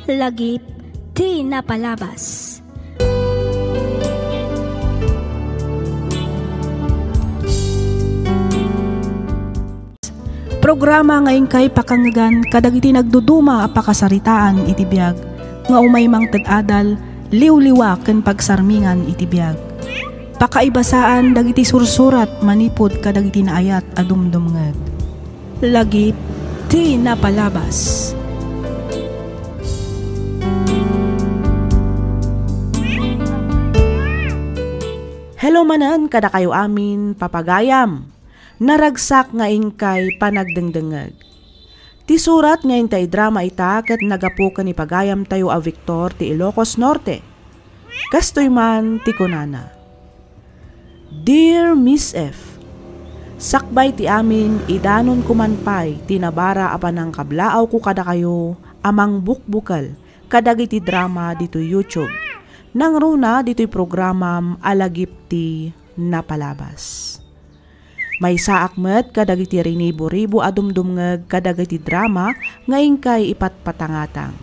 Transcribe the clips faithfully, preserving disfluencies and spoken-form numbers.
Lagip ti napalabas. Programa nga inkay pakangngegan kadagiti nagduduma a pakasaritaan iti biag, nga umay mangted adal, liwliwa ken pagsarmingan iti biag. Pakaibasaan dagiti sursurat manipud kadagiti naayat a dumdumngeg. Lagip ti napalabas. Hello manen kadakayo amin, papagayam. Naragsak nga inkay panagdengdengngeg. Ti surat nga inta idrama ita ket naggapu ken ni pagayamtayo a Victor ti Ilocos Norte. Kastoy man ti kunana, Dear Miss F, sakbay ti amin, idanonko man pay ti nabara a panangkablaawko kadakayo a mangbukbukel kadagiti drama ditoy YouTube. Nangruna ditoy programam a Lagip ti Napalabas. Maysaak met kadagiti rinibo-ribo a dumdumngeg kadagiti drama nga inkay ipatpatangatang.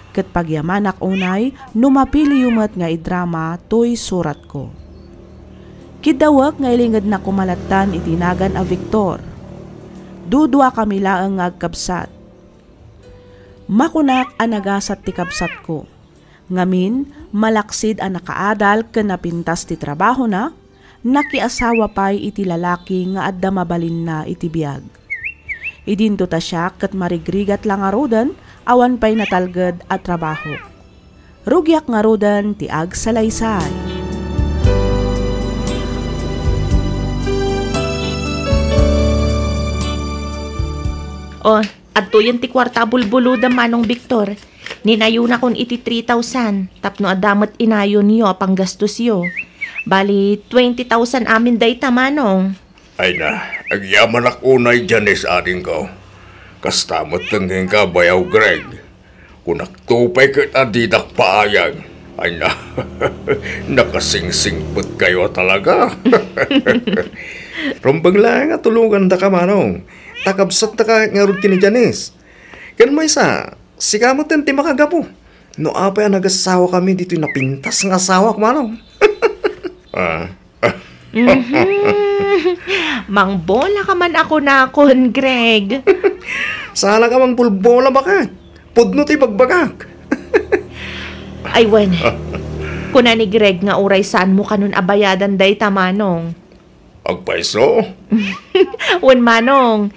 Ket pagyamanak unay no mapiliyo met nga idrama toy suratko. Kiddawek nga ilingednak koma lattan iti nagan a Victor. Duduakami laeng nga agkabsat. Makunak a nagasat ti kabsatko. Ngamin, malaksid a nakaadal ken napintas ti trabahona, nakiasawa pay iti lalaki nga adda mabalinna iti biag. Idinto ta siak ket marigrigat la ngaruden, awan pay natalged a trabaho. Rugiak ngaruden ti agsalaysay. Oh, adtoyen ti kuarta a bulbulodam, Manong Victor. Ninayonakon iti three thousand tapno adda met inayonyo a panggastosyo. Bali, twenty thousand amin dayta, Manong. Ay na, agyamanak unay, Janice, adingko. Kasta met kenka, Bayaw Greg. Kunakto pay ket a didak paayag. Ay na, nakasingsingpetkayo a talaga. Rumbeng laeng a tulongandaka, Manong. Ta kabsattaka ngarud ken ni Janice. Ken maysa, sika metten ti makagapu. No apay a nagasawakami ditoy napintas nga asawak, Manong. Ah. Mhm. Mangbola ka man a kunakon, Greg. Saan a ka mangbulbola, baket? Pudno ti bagbagak. Ay, wen. Kuna ni Greg nga uray saanmo kanon a bayadan dayta, Manong. Agpayso? Wen, Manong,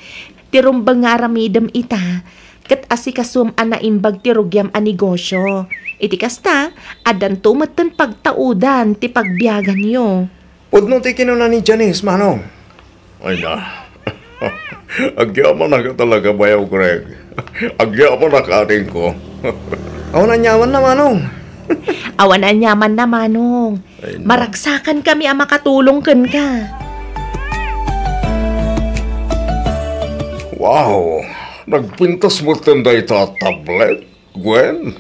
ti rumbeng nga aramidem ita, ket asikasom a naimbag ti rugiam a negosyo. Iti kasta, addanto metten pagtaudan ti pagbiaganyo. Pudno ti kinuna ni Janice, Manong. Ay na. Agyamanak a talaga, Bayaw Greg. Agyamanak, adingko. Awan aniamanna, Manong. Awan aniamanna, Manong. Ay, na. Maragsakan kami a makatulong kenka. Wow! Nagpintas metten dayta a tablet, Gwen?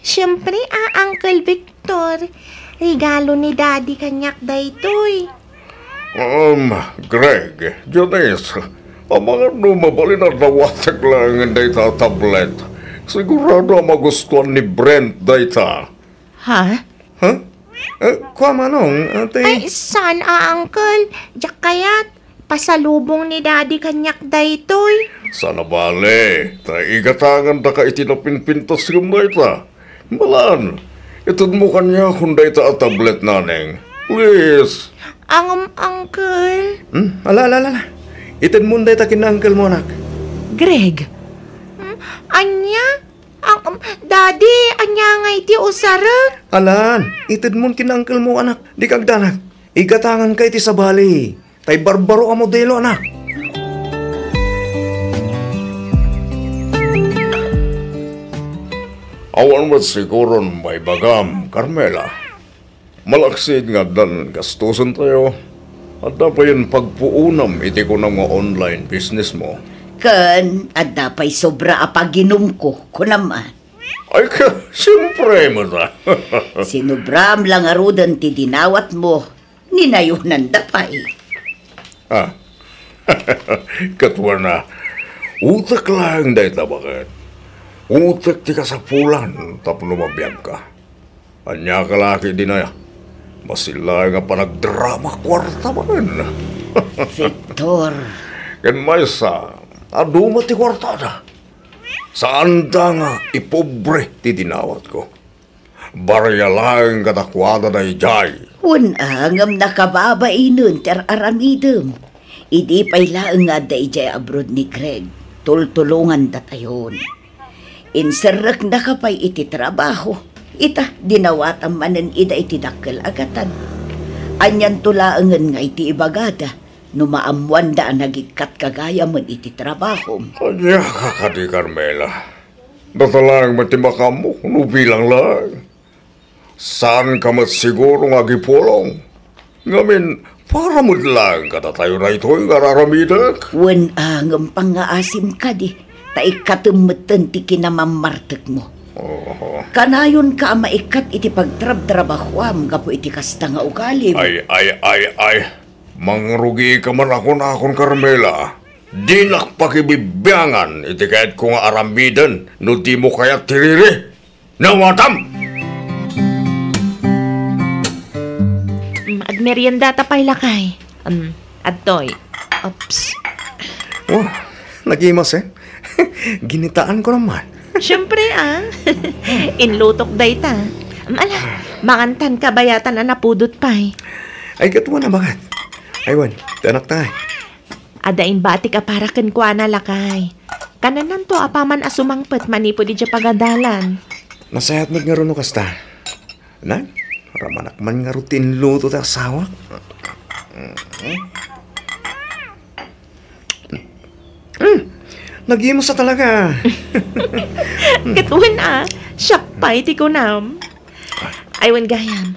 Siempre, a, Uncle Victor. Regalo ni Daddy kaniak daytoy. Um, Greg, Janice, amangan no mabalin a dawatek laengen dayta a tablet. Sigurado a magustuan ni Brent dayta. Ha? Ha? Eh, kua, Manong, ate? Ay, saan a, Uncle. Diak kayat. Pasalubong ni Daddy kaniak daytoy. Saan a bale, ta igatangandaka iti napinpintas ngem dayta. Malan, itedmo kaniakon dayta a tablet, Naneng. Please. Angem, Uncle. Hmm? Ala, ala, ala, ala. Itedmon dayta ken uncle mo, anak. Greg. Hmm? Ania? Ang, um, Daddy, ania ngay ti usarek? Alan, itedmon ken uncle mo, anak. Dika agdanag. Igatanganka iti sabali. Tay barbaro a modelo, anak. Awan met siguron maibagam, Carmela. Malaksid nga addan gastosen tayo. Adda payen pagpuonam iti kunam nga online business mo. Ken adda pay sobra a paginumko, kunam a. Ay ka, siyempre, mata. Sinubram la ngaruden ti dinawat mo, ninayonanda pay. Ah. Ket wen a, utek laeng dayta baket. Utek ti kasapulan tapno mabiagka. Ania ka la ket dina? Masin laeng a panagdrama kuarta manen. Victor. Ken maysa, adu met ti kuartada. Saanda nga ipobre ti dinawatko. Baraya laeng kadakuada daydiay. Wen a, ngem nakababainen ti ar-aramidem. Idi pay laeng nga adda idiay abroad ni Greg, tultulongandatayon. Inserreknaka pay iti trabaho. Ita, dinawatam manen ida iti dakkel a gatad. Anianto laengen nga iti ibagada no maammoanda a nagikkatka gayamen iti trabahom? Ania ka kadi, Carmela? Data laeng met ti makaammo no bilang laeng. Saanka met siguro nga agipulong. Ngamin, para met laeng kadatayo daytoy nga ar-aramidek. Wen a, ngem pangngaasim kadi, ta ikkatem metten ti kinamammartekmo. Oho. Kanayonka a maikkat iti pagtrabtrabahuam gapu iti kasta nga ugalim. Ay, ay, ay, ay. Mangrugika man a kunakon, Carmela. Dinak pakibibiangan iti kayatko nga aramiden no dimo kayat ti riri. Nawatam! Mm, agmeriendata pay, lakay. Mm, adtoy. Oops. Wah, nagimas, eh. Ginitaanko naman. Siyempre, ah. Inlutok dayta. Mm, ala, mangantanka bayatan a napudot pay. Ay, ket wen a baket. Ay, wen, ti anakta, ay. Adda imbatik a para kenkuana, lakay. Kanananto apaman a sumangpet manipud idiay pagadalan. Nasayaat met ngarud no kasta. Nay, ramanak man ngarud ti inluto ti asawak. Mm, nagimas a talaga. Ket wen a, siak pay ti kunam. Ay, wen gayam,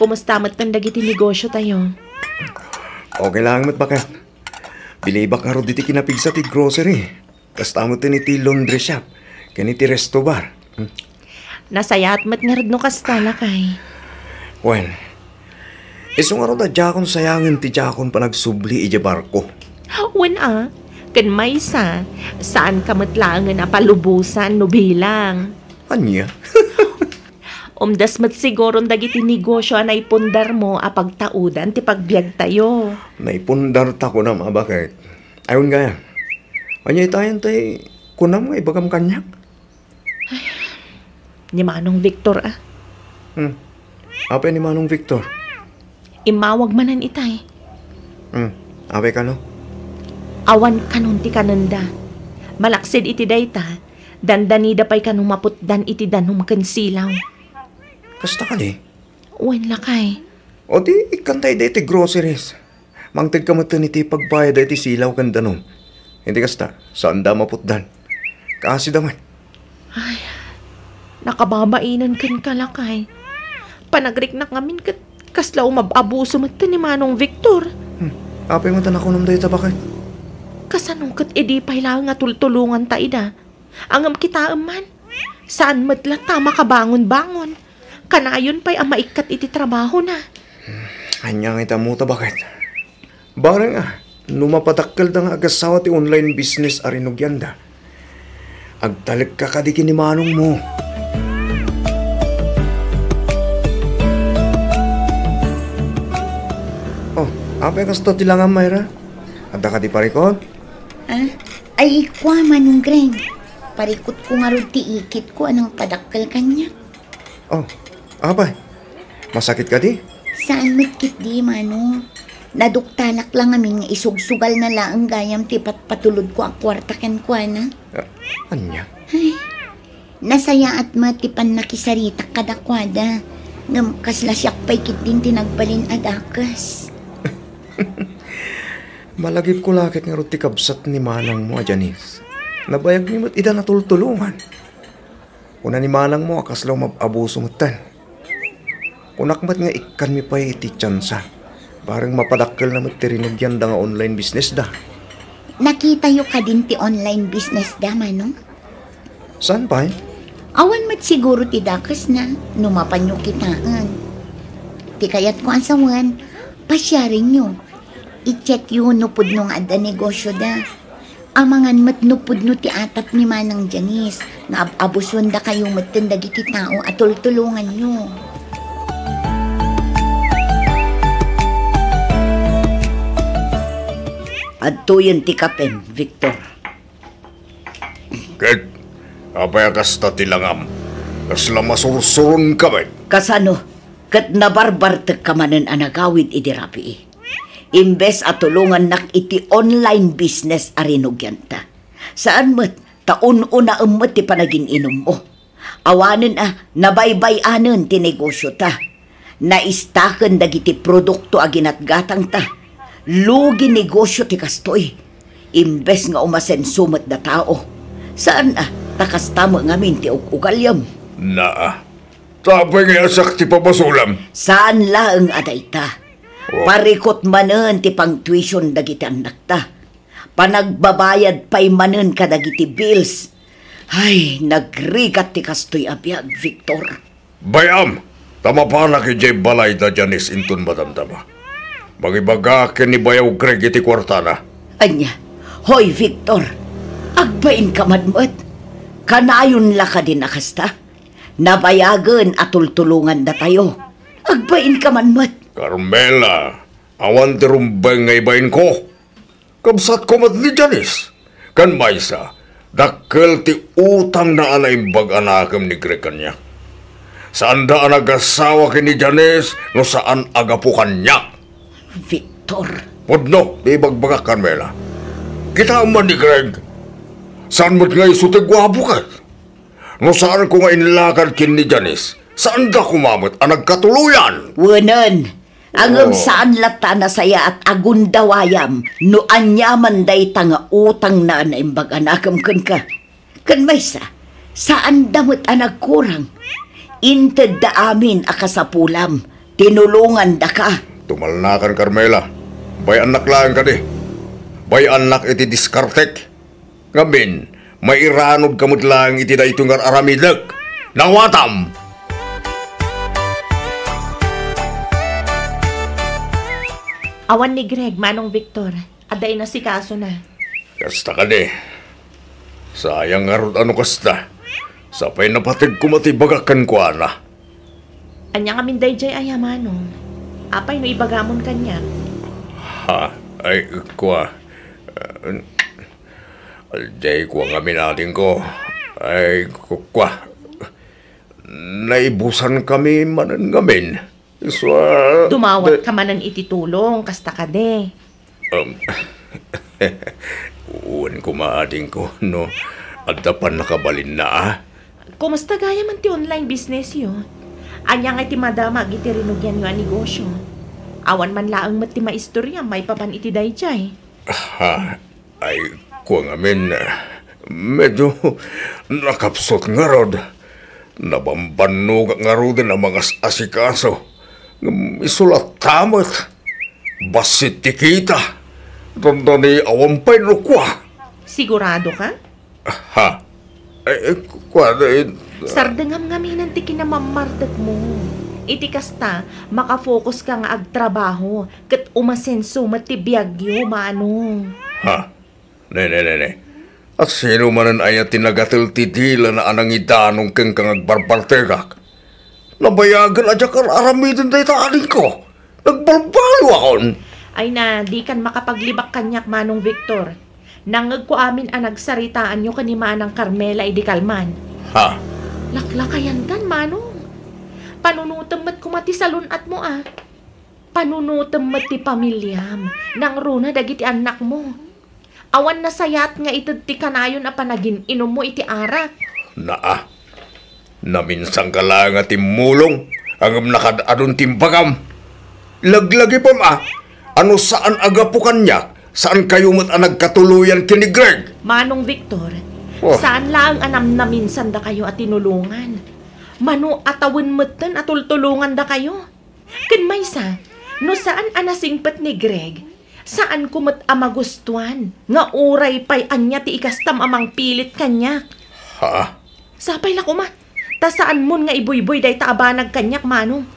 kumusta metten dagiti negosyotayo? Okay lang met, baket. Bilibak ngarud iti kinapigsa ti grocery. Kasta met iti laundry shop ken iti resto bar. Hmm. Nasayaat met ngarud no kasta, lakay. Wen, isu ngarud a diakon sayangen ti diakon panagsubli idiay barko. Wen a, ken maysa, saanka met laengen a palubosan no bilang. Ania? Umdas met siguron dagiti negosyo a naipundarmo a pagtaudan ti pagbiagtayo. Naipundarta, kunam a baket. Ay, wen gayam. Ania itayen tay kunam nga ibagam kaniak? Ay, ni Manong Victor, ah. Hmm. Apay ni Manong Victor? Immawag manen itay. Hmm. Apay kano? Awan kanon ti kanenda. Malaksid iti dayta, dandanida pay kano maputdan iti danum ken silaw. Kasta kadi? Wen, lakay. O di, ikkanta iti groceries. Mangtedka met iti pagbayad iti silaw ken danum. Iti kasta, saanda maputdan. Kaasida met. Ay, nakababainen kenka, lakay. Panagriknak ngamin ket kasla umab-abuso met ni Manong Victor. Hmm, apay met a nakunam dayta, baket? Kasano ket idi pay laeng nga tultulonganta ida? Ngem kitaem man, saan met latta a makabangon-bangon. Kanayon pay a maikkat iti trabahona. Ania nga ita ammo ta, baket? Bareng a, no mapadakkelda nga agasawa ti online business a rinugianda, agtalekka kadi ken ni manongmo. Oh, apay kasta ti langam, Myra? Adda kadi parikut? Ah? Ay, kua, Manong Greng. Parikutko ngarud ti ikitko a nangpadakkel kaniak. Oh, apay? Masakit kadi? Saan met ketdi, Manong. Naduktalak la ngamin nga isugsugalna laeng gayam ti patpatulodko a kuarta kenkuana. Ah, ania? Ay, nasayaat met ti pannakisaritak kadakuada. Ngem kasla siak pay ketdin ti nagbalin a dakes. Malagipko la ket ngarud ti kabsat ni manangmo a Janice. Nabayagmi met ida natultulongan. Kuna ni manangmo a kasla umab-abuso metten. Kunak met nga ikkanmi pay iti tiansa. Bareng mapadakkelna met ti rinugianda nga online business da. Nakitayo kadin ti online business da, Manong? Saan pay? Awan met siguro ti dakesna no mapanyo kitaen. Ti kayatko a sawen, pasiarenyo. I-checkyo no pudno nga adda negosyo da. Amangan met no pudno ti atap ni Manang Janice, nga ab-abusuendakayo metten dagiti tao a tultulonganyo. Adtoyen ti kapem, Victor. Ket apay a kasta ti langam? Kasla masursuronka met? Kasano? Ket nabarbartekka manen a nagawid idi rabii. Imbes a tulongannak iti online business a rinugianta. Saan met, ta un-unaem met ti panagin-inummo. Awanen a nabaybay-anen ti negosiota. Naistaken dagiti produkto a ginatgatangta. Lugi negosio ti kastoy. Imbes nga umasenso met da tao. Saan a, ta kasta met ngamin ti ug-ugaliam. Naa. Tapay nga asak ti pabasolam. Saan laeng a dayta. Oh. Parikot manen ti pangtuition dagiti annakta. Panagbabayad pay manen kadagiti bills. Ay, nagrigat ti kastoy a biag, Victor. Bay-am, ta mapanak idiay balay da Janice inton madamdama. Mangibagak ken ni Bayaw Greg iti kuartana. Ania? Hoy, Victor, agbainka man met. Kanayon la kadin a kasta? Nabayagen a tultulongandatayo. Agbainka man met. Carmela, awan ti rumbeng nga ibainko. Kabsatko met ni Janice. Ken maysa, dakkel ti utangna a naimbag a nakem ni Greg kaniak. Saanda a nagasawa ken ni Janice no saan a gapu kaniak. Victor. Pudno ti ibagbagak, Carmela. Kitaem man ni Greg. Saan met nga isu ti guapo ket? No saanko nga inlakad ken ni Janice, saanda koma met a nagkatuloyan. Wenen, ngem Oh. saan latta a nasayaat a gundawayam no aniaman dayta nga utangna a naimbag a nakem kenka. Ken maysa, saanda met a nagkurang. Intedda amin a kasapulam, tinulongandaka. Tumalnakan, Carmela. Bay-annak laeng kadi. Bay-annak iti diskartek. Ngamin, mairanodka met laeng iti daytoy nga ar-aramidek. Nawatam! Awan ni Greg, Manong Victor. Adda inasikasona. Kasta kadi. Sayang ngarud a no kasta. Sapay napateg koma ti ibagak kenkuana. Ania ngamin daydiay aya, Manong? Apay no ibagamon kaniak? Ha? Ay, kua. Diay kua ngamin, adingko. Ay, ku-, kua. Naibusankami manen ngamin. Isua, Dumawat de- ka manen iti tulong, kasta kadi. Um, wen koma, adingko, no adda pannakabalinna, a? Kumusta gayam ti online business yo? Ania nga ti madamag iti rinugianyo a negosio? Awan man laeng met ti maistoriam maipapan iti daydiay. Ha? Ay, kua ngamin, medyo nakapsut ngarud. Nabambannogak ngaruden a mangas-asikaso. Ngem isu latta met. Bassit ti kita. Dandani awan pay no kua. Sigurado ka? Ha? Eh, eh, kua, eh, Sardengam ngaminen ti kinamammartekmo. Iti kasta, makafokus ka nga agtrabaho, ket umasenso met ti biagyo, Manong. Ha? Ne, ne, ne, ne. Asino manen aya ti nagatel ti dilana a nangidanong kenka nga agbarbartegak? Nabayagen a diak ar-aramiden dayta, adingko. Nagbalbaliwakon. Ay na, dikan makapaglibak kaniak, Manong Victor. Nangngegko amin a nagsaritaanyo ken ni Manang Carmela idi kalman. Ha? Laklakayankan, Manong. Panunotem met koma ti salun-atmo, a. Panunotem met ti pamiliam, nangruna dagiti annakmo. Awan nasayaat nga ited ti kanayon a panagin-inummo iti arak. Naa. Naminsanka laeng a timmulong, ngem nakaad-adun ti imbagam. Laglagipem a, a no saan a gapu kaniak, saankayo met a nagkatuloyan ken ni Greg. Manong Victor, Oh. saan laeng a namnaminsandakayo a tinulongan. Mano a tawen metten a tultulongandakayo. Ken maysa, no saan a nasingpet ni Greg, saanko met a magustuan nga uray pay ania ti ikastam a mangpilit kaniak. Ha? Sapay la koma, ta saanmon nga ibuybuy dayta a banag kaniak, Manong.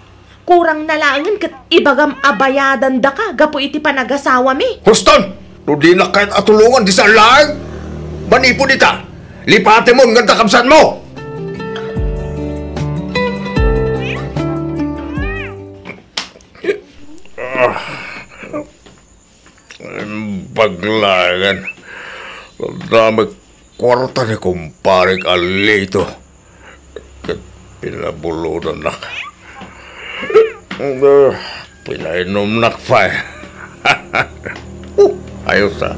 Kurangna laengen ket ibagam a bayadandaka gapu iti panagasawami. Huston! No dinak kayat a tulongan, di saan laeng! Manipud ita, lipatemon nga adda kabsatmo! Ah, imbag laengen. Damag kuarta ni kumparek a Lito. Ket pinabulodannak. Ah, pinainumnak pay. Oh, ayos, ah.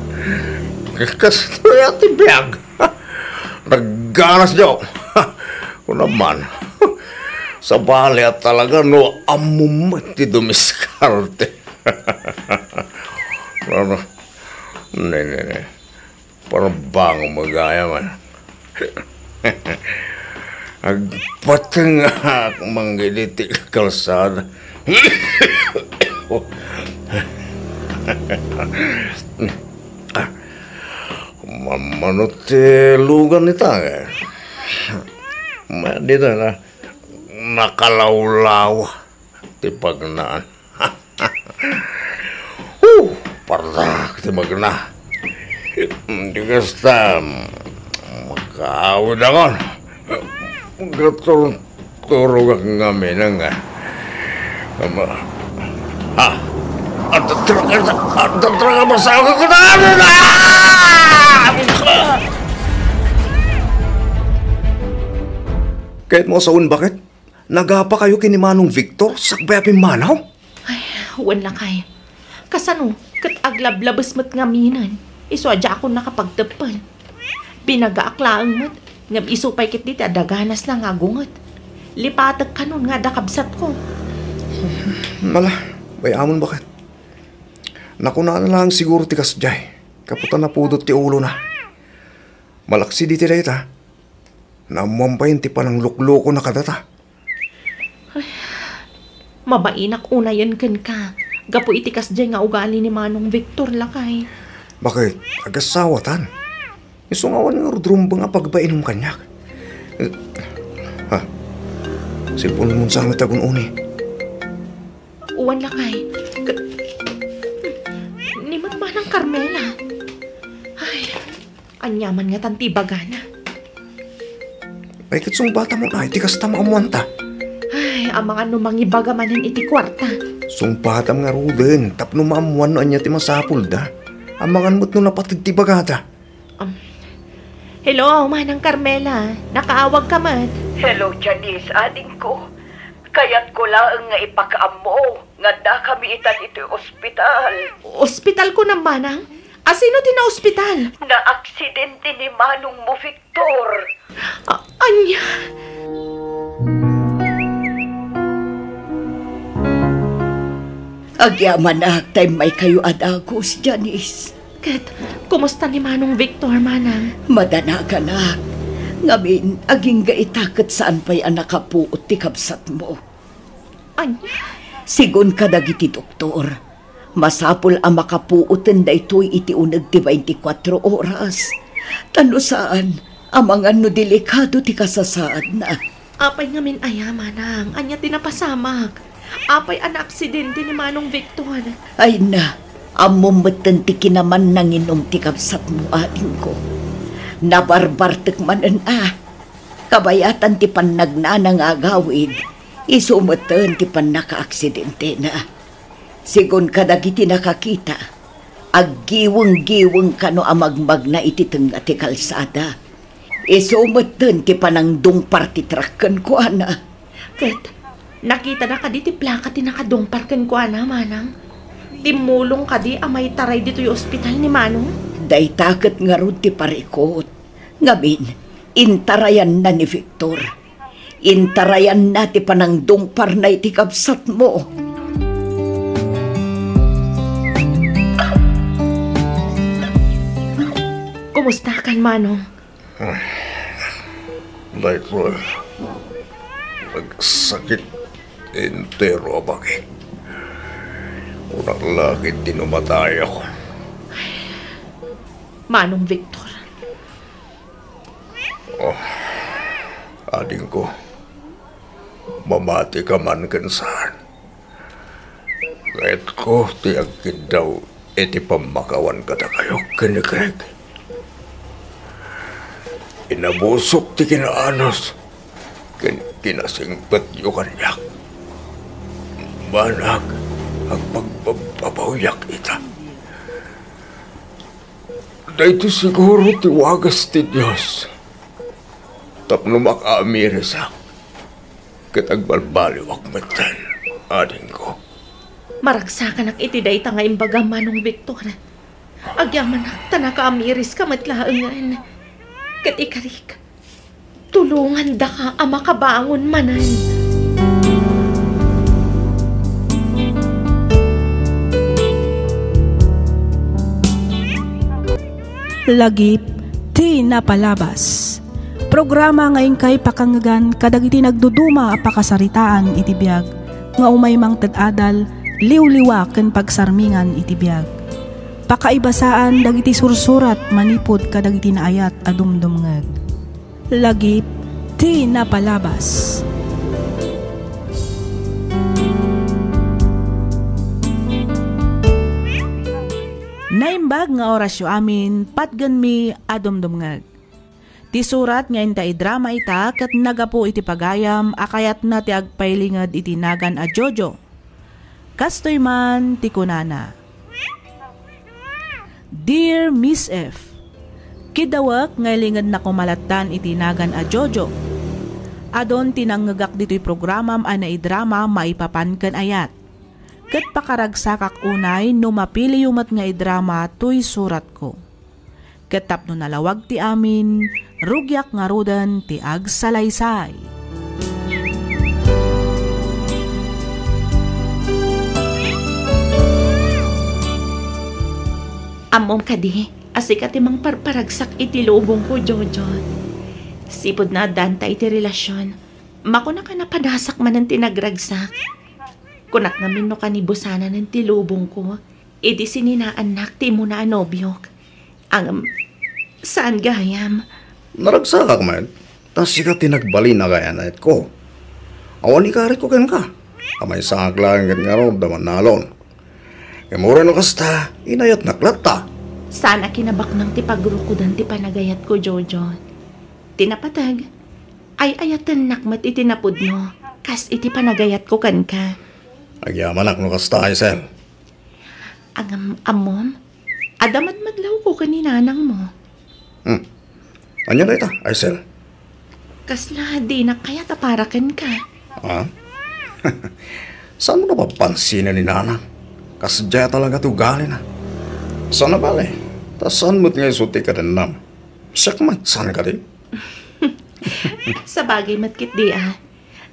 Kastoy ti biag. Nagganas, Joe. Kuna man. Sabali a talaga no ammom met ti dumiskarte. No, no. Ne, ne, ne. Parang bango magaya man. Agpatengak manggidi ti kalsada. Mamano ti lugan ita, eh. Madi na, nakalawlaw ti pagnaan. Huh! Pardak ti magna. Di kasta, makaawid akon. Gaturturogak ngamin nga. Ama. Ha? At talaga, at talaga, masakit ko na! Ket mo saon, baket? Nagapa kayo ken ni Manong Victor sakbay a pimmanaw? Ay, wen lakay. Kasano, ket aglablabes met ngaminen. Isu a diakon nakapagteppel. Binagaak laeng met, ngem isu pay ketdi ti adda ganasna nga agunget. Lipatek kanon nga adda kabsatko. Ala, bay-amon, baket. Nakunana laeng siguro ti kasdiay, gapu ta napudot ti ulona. Malaksid iti dayta, naammoan pay ti panangluklukona kadata. Ay, mabainak unayen kenka, gapu iti kasdiay nga ugali ni Manong Victor, lakay. Baket, agasawatan. Isu nga awan ngarud rumbeng a pagbainum kaniak. Eh, ha? Cellphone-mon sa met a gun-oni. Wen lakay. Ka-, ni Manang Carmela. Ay, ania man ngatan ti ibagana? Ay, ket sungbatamon ay, ti kasta maammoanta. Ay, amangan no mangibaga manen iti kuarta. Sungbatam ngaruden, tapno maammoan no ania ti masapulda. Amangan met no napateg ti ibagada. Um, hello, Manang Carmela. Nakaawagka met? Hello, Janice, adingko. Kayatko laeng nga ipakaammo nga addakami ita ditoy ospital. Ospital kunam, Manang? A, sino ti naospital? Naaksidente ni manongmo, Victor. A-, ania? Agyamanak ta immaykayo a dagus, Janice. Ket, kumusta ni Manong Victor, Manang? Madanaganak. Ngamin, agingga ita ket saan pay a nakapuot ti kabsatmo. Ania? Sigun kadagiti doktor, masapul a makapuoten daytoy iti uneg ti baintikwatro oras. Ta no saan, amangan no delikado ti kasasaadna. Apay ngamin aya, Manang? Ania ti napasamak? Apay a naaksidente ni Manong Victor? Ay na, ammom metten ti kinaman nanginum ti kabsatmo, adingko. Nabarbartek manen a. Kabayatan ti pannagnana nga agawid, isu metten ti pannakaaksidentena. Sigun kadagiti nakakita, aggiweng-giweng kano a magmagna iti tengnga ti kalsada. Isu metten ti panangdungpar ti truck kenkuana. Ket, nakitada kadi ti plaka ti nakadungpar kenkuana, Manang? Timmulong kadi a maitaray ditoy ospital ni Manong? Dayta ket ngarud ti parikut. Ngamin, intarayanna ni Victor. Intarayanna ti panangdungparna iti kabsatmo. Kumustakan, Manong? Daytoy, nagsakit entero a bagi. Kunak la ket ti no matayakon. Manong Victor. Oh, adingko, mamati ka man ken saan. Kayatko ti agkiddaw iti pammakawan kadakayo ken ni Craig. Inabusok ti kinaanus ken kinasingpetyo kaniak. Banag, agpagbabbabawiak ita. Daytoy siguro ti wagas ti Dios tapno makaamirisak ket agbalbaliwak metten, adingko. Maragsakanak iti dayta nga imbagam, Manong Victor. Agyamanak ta nakaamiriska met laengen. Ket ikarik, tulongandaka a makabangon manen. Lagip ti napalabas. Programa nga inkay pakangngegan kadagiti nagduduma a pakasaritaan iti biag nga umay mangted adal, liwliwa ken pagsarmingan iti biag. Pakaibasaan dagiti sursurat manipud kadagiti naayat a dumdumngeg. Lagip ti napalabas. Naimbag nga orasyo amin, patgenmi a dumdumngeg. Ti surat nga inta idrama ita ket nagapu iti pagayam a kayatna ti agpailinged iti nagan a Jojo. Kastoy man ti kunana, "Dear Miss F, kiddawek nga ilingednak koma lattan iti nagan a Jojo. Adun ti nangngegak ditoy programam a naidrama maipapan ken ayat. Ket pakaragsakak unay no mapiliyo met nga idrama toy suratko. Ket tapno nalawag ti amin, rugiak ngaruden ti agsalaysay." Ammom kadi a sika ti mangparparagsak iti lubongko, Jojo. Sipud naaddanta iti relasion, makunak a napadasak manen ti nagragsak. Kunak ngamin no kanibusananen ti lubongko iti sininaannak ti umuna a nobiok. Ngem, saan gayam. Naragsakak met, ta sika ti nagbalin a kayatko. Awan ikaritko kenka. Kamaysangak laeng ket ngarud a mannalon. Ngem uray no kasta, inayatnak latta. Saan a kinabaknang ti pagrukodan ti panagayatko, Jojo. Ti napateg, ay-ayatennak met iti napudno, kas iti panagayatko kenka. Agyamanak no kasta, Aisel. Ngem, ammom, adda madmadlawko ken ni nanangmo. Hmm. Ania dayta, Aisel? Kasla dinak kayat a para kenka. Ah? Saanmo napapansinen ni nanang? Kasdiay talaga ti ugalina. Saan a bale, ta saan met nga isu ti kadennam. Siak met, saan kadi? Sabagay met ketdi a.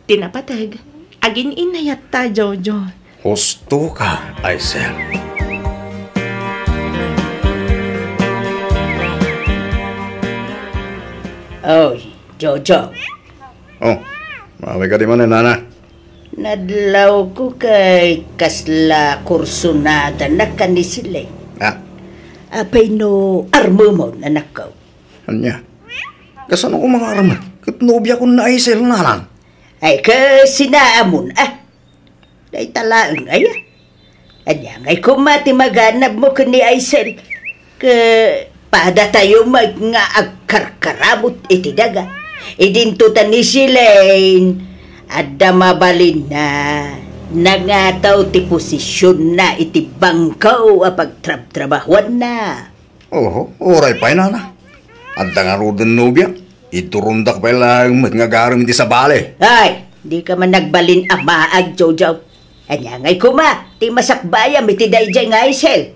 Ti napateg, agin-inayatta, Jojo. Husto ka, Aisel. Oy, Jojo. Oh, maaway ka di man, nana. Nadlawko ket kasla kursunada na ka ni Sileng. Ah? Apay no armemon, anakko? Ania? Kasano ko mangarem? Ket nobiakon ni Aisel, nanang. Ay, kasinaamon, ah. Dayta laeng, aya. Ania ngay koma ti maganabmo ken ni Aisel? Ket padatayo met nga agkarkaramut iti daga. Idinto ta ni Sileng, adda mabalinna, nangataw ti posisionna iti bangko a pagtrabtrabahuanna. Oho, uray pay, nana. Adda ngaruden nobiak. Iturondak pay laeng met nga agarem iti sabali. Ay, dika man nagbalin a maag, Jojo. Ania ngay koma ti masakbayam iti daydiay nga Aisel?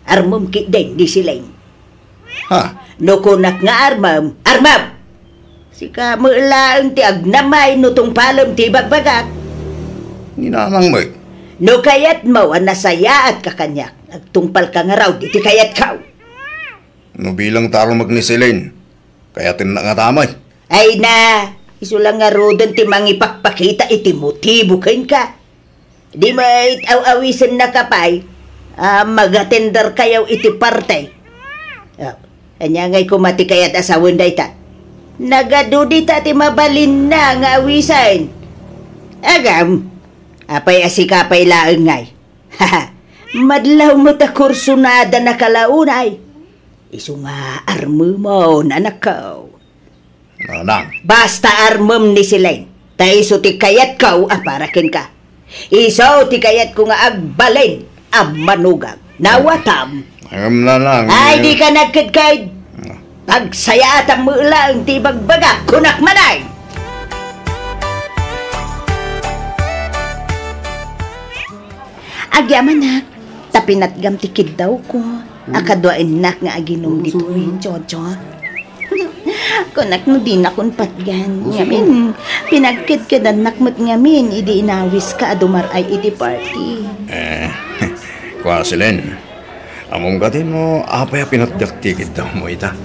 Armem ketdin ni Sileng. Ha? No kunak nga armem, armem! Sika met laeng ti agnamay no tungpalem ti ibagbagak. Ni nanang met. No kayatmo a nasayaatka kaniak, agtungpalka ngarud iti kayatko. No bilang ta armek ni Sileng, kayatennak ngata met. Ay na, isu la ngaruden ti mangipakpakita iti motibo kenka. Di met aw-awisennaka pay a mag-atenderkayo iti party. Oh, ania ngay koma ti kayat a sawen dayta? Nagadu dita ti mabalinna nga awisen. Agam, apay a sika pay laeng ngay? Madlaw met a kursunada na kalaunay. Isu nga armemon, anakko. Nanang. Basta armem ni Celine. Ta isu ti kayatko a para kenka. Isu ti kayatko nga agbalin a manugang. Nawatam. Ngem, Nanang, ay, eh, dika nagkedked. Pagsayaatam met laeng ti ibagbagak, kunak man ay. Agyamanak, ta pinatgam ti kiddawko a kaduaennak nga aginum ditoy, Jojo. Kunak no dinakon patgan. Ngamin, pinagkedkedannak met ngamin idi inawiska a dumar-ay iti party. Eh, kua, Celine, ammom kadi no apay a pinatgak ti kiddawmo ita?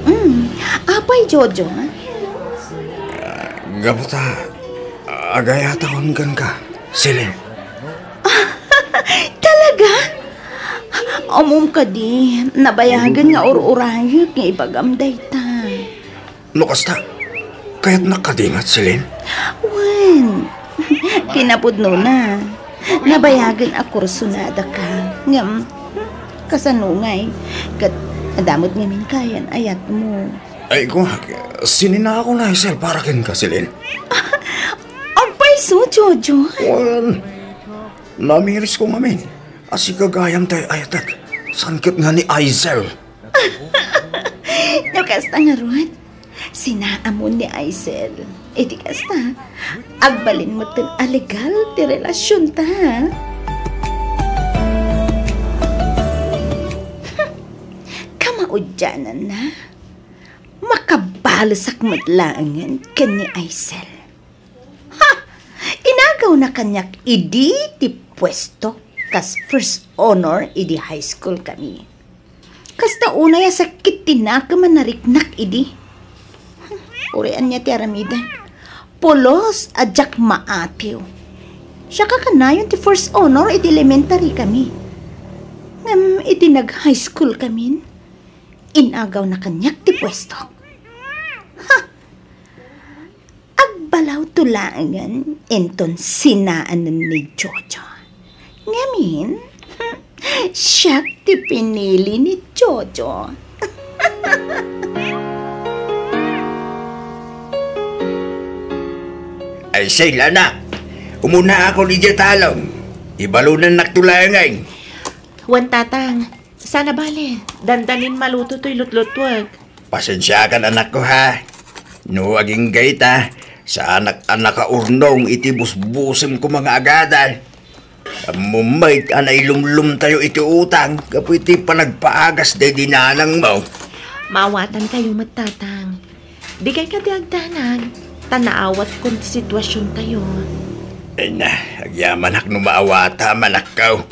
Mm, apay, Jojo? Ah, gapu ta, agayatakon kenka, Celine. Talaga? Ammom kadi, nabayagen nga ur-urayek nga ibagam dayta. No kasta, kayatnak kadi ngarud, Celine? Wen, kinapudnona, nabayagen a kursunada ka. Ngem, kasano ngay, ket adda met ngamin kayan-ayatmo. Ay, kua, sininako na, Aisel, para kenka, Celine. Apay isu, Jojo? Wen, namirisko ngamin a sika gayam ti ay-ayatek. Saan ket nga ni Aisel? No kasta ngarud, sinaamon ni Aisel. Iti kasta, agbalin metten a legal ti relasionta. Kamaudiananna, makabalesak met laengen ken ni Aisel. Ha! Inagawna kaniak idi ti puesto kas first honor idi high school kami. Kasta unay a sakit ti nakem a nariknak idi. Uray ania ti aramidek. Pulos a diak maatiw. Siak a kanayon ti first honor idi elementary kami. Ngem idi nag-high school kamin, inagawna kaniak ti puesto. Ha! Agbalawto laengen inton sinaanen ni Jojo. Ngamin, siak ti pinili ni Jojo. Ay, Sel, anak, umunaakon idiay talon. Ibalonannakto laengen. Wen, Tatang, saan a bale, dandanin maluto toy lutlutuek. Pasensiakan, anakko, ha? No agingga ita, saanak a nakaurnong iti busbusem koma nga agadal. Ammom met a nailumlomtayo iti utang gapu iti panagpaagas daydi nanangmo. Maawatankayo met, Tatang. Dikay kadi agdanag, ta naawatkon ti situasiontayo. Ay na, agyamanak no maawatam, anakko.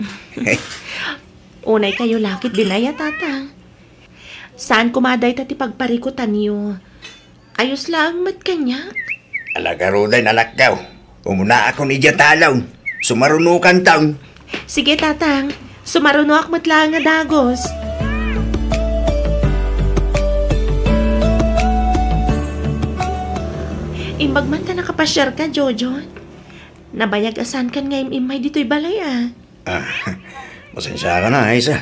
Unaykayo la ketdin aya, Tatang. Saan koma dayta ti pagparikutanyo. Ayos laeng met kaniak. Ala garuden, anakko. Umunaakon idiay talon. Sumarunokanton. Sige, Tatang. Sumarunoak met laeng a dagus. Imbag man ta nakapasiarka, Jojo. Nabayag a saankan nga im-immay ditoy balay, a. Ah, pasensiakan, Aisel.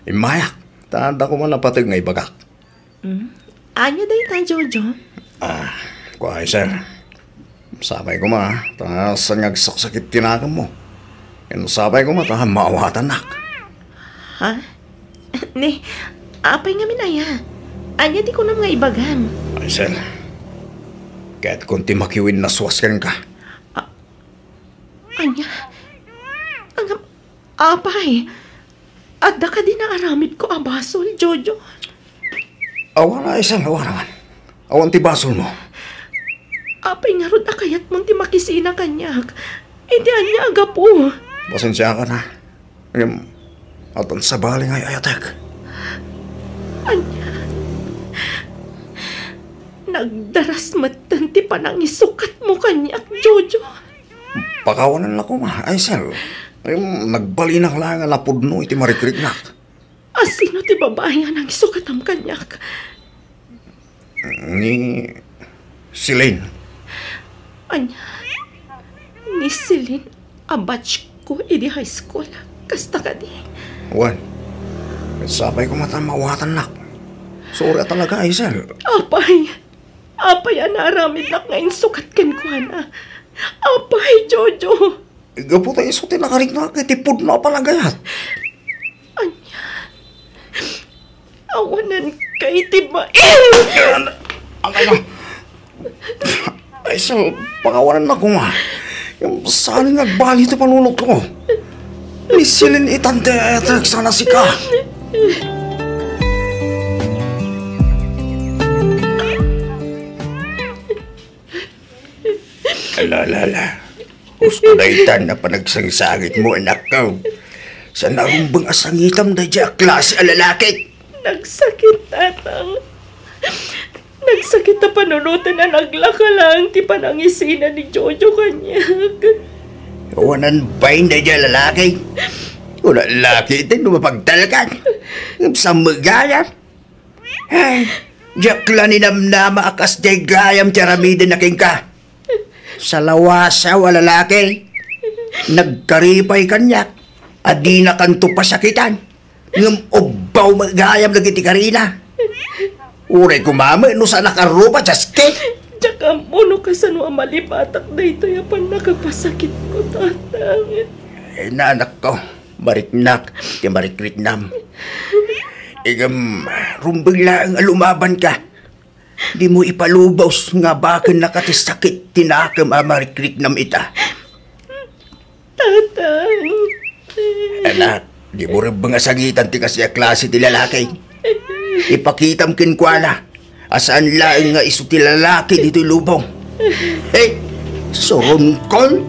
Immayak, ta adda koma napateg nga ibagak. Hmm? Ania dayta, Jojo? Ah, kua, Aisel. Sapay koma, ta saan nga agsaksakit ti nakemmo. Ken sapay koma ta maawatannak. Ha? Ni, apay ngamin aya? Ania ti kunam nga ibagam? Aisel, kayatkon ti makiwinnaswas kenka. A-, ania? Ngem, apay? Adda kadi naaramidko a basol, Jojo? Awan, Aisel, awan, awan. Awan ti basolmo. Apay ngarud a kayatmon ti makisina kaniak? Iti ania a gapu? Pasensiakan, ha. Ngem, addan sabali nga ay-ayatek. Ania? Nagdaras metten ti panangisukatmo kaniak, Jojo. Pakawanennak koma, Aisel. Ngem, nagbalinak laeng a napudno iti marikriknak. A sino ti babai a nangisukatam kaniak? Ni Celine. Ania? Ni Celine a batch ko idi high school. Kasta kadi? Wen. Sapay koma ta maawatannak. Sorry a talaga, Aisel. Apay, Apay a naaramidnak nga insukat kenkuana? Apay, Jojo! Gapu ta isu ti nakariknak iti pudno a panagayat. Ania? Awanan ka iti ma- Ang ano? Ay, sal, pakawanan na koma. Yung saan nga bali ito panunot ko? Ni Celine itan ti etek sana sika. Ala, ala, ala. Husto daytan a panagsangsangitmo, anakko. Saan a rumbeng a sangitam daydiay a klase a lalaki? Nagsakit, Tatang. Nagsakit a panunoten a naglaka laeng ti panangisina ni Jojo kaniak. Awanan bain daydiay a lalaki. Wala laki iti no mapagtalkan. Ngem saan met gayam? Ay, diak la ninamnama a kasdiay gayam ti aramidenna kenka. Salawasaw a lalaki, nagkaripay kaniak a dinakanto pasakitan, ngem ubbaw met gayam dagiti karina. Uray koma met no saanak a rupa, Jaski. Diak ammo no kasano a malipatak daytoy a pannakapasakitko, Tatang. Ay, anakko, mariknak ti marikriknam. Ngem, rumbeng laeng a lumabanka. Dimo ipalubos nga bakennaka ti sakit ti nakem a marikriknam ita. Tatang. Anak, dimo rumbeng a sangitan ti kasdiay a klase ti lalaki. Ipakitam kenkuana a saan laeng nga isu ti lalaki ditoy lubong. Hey, surunkol!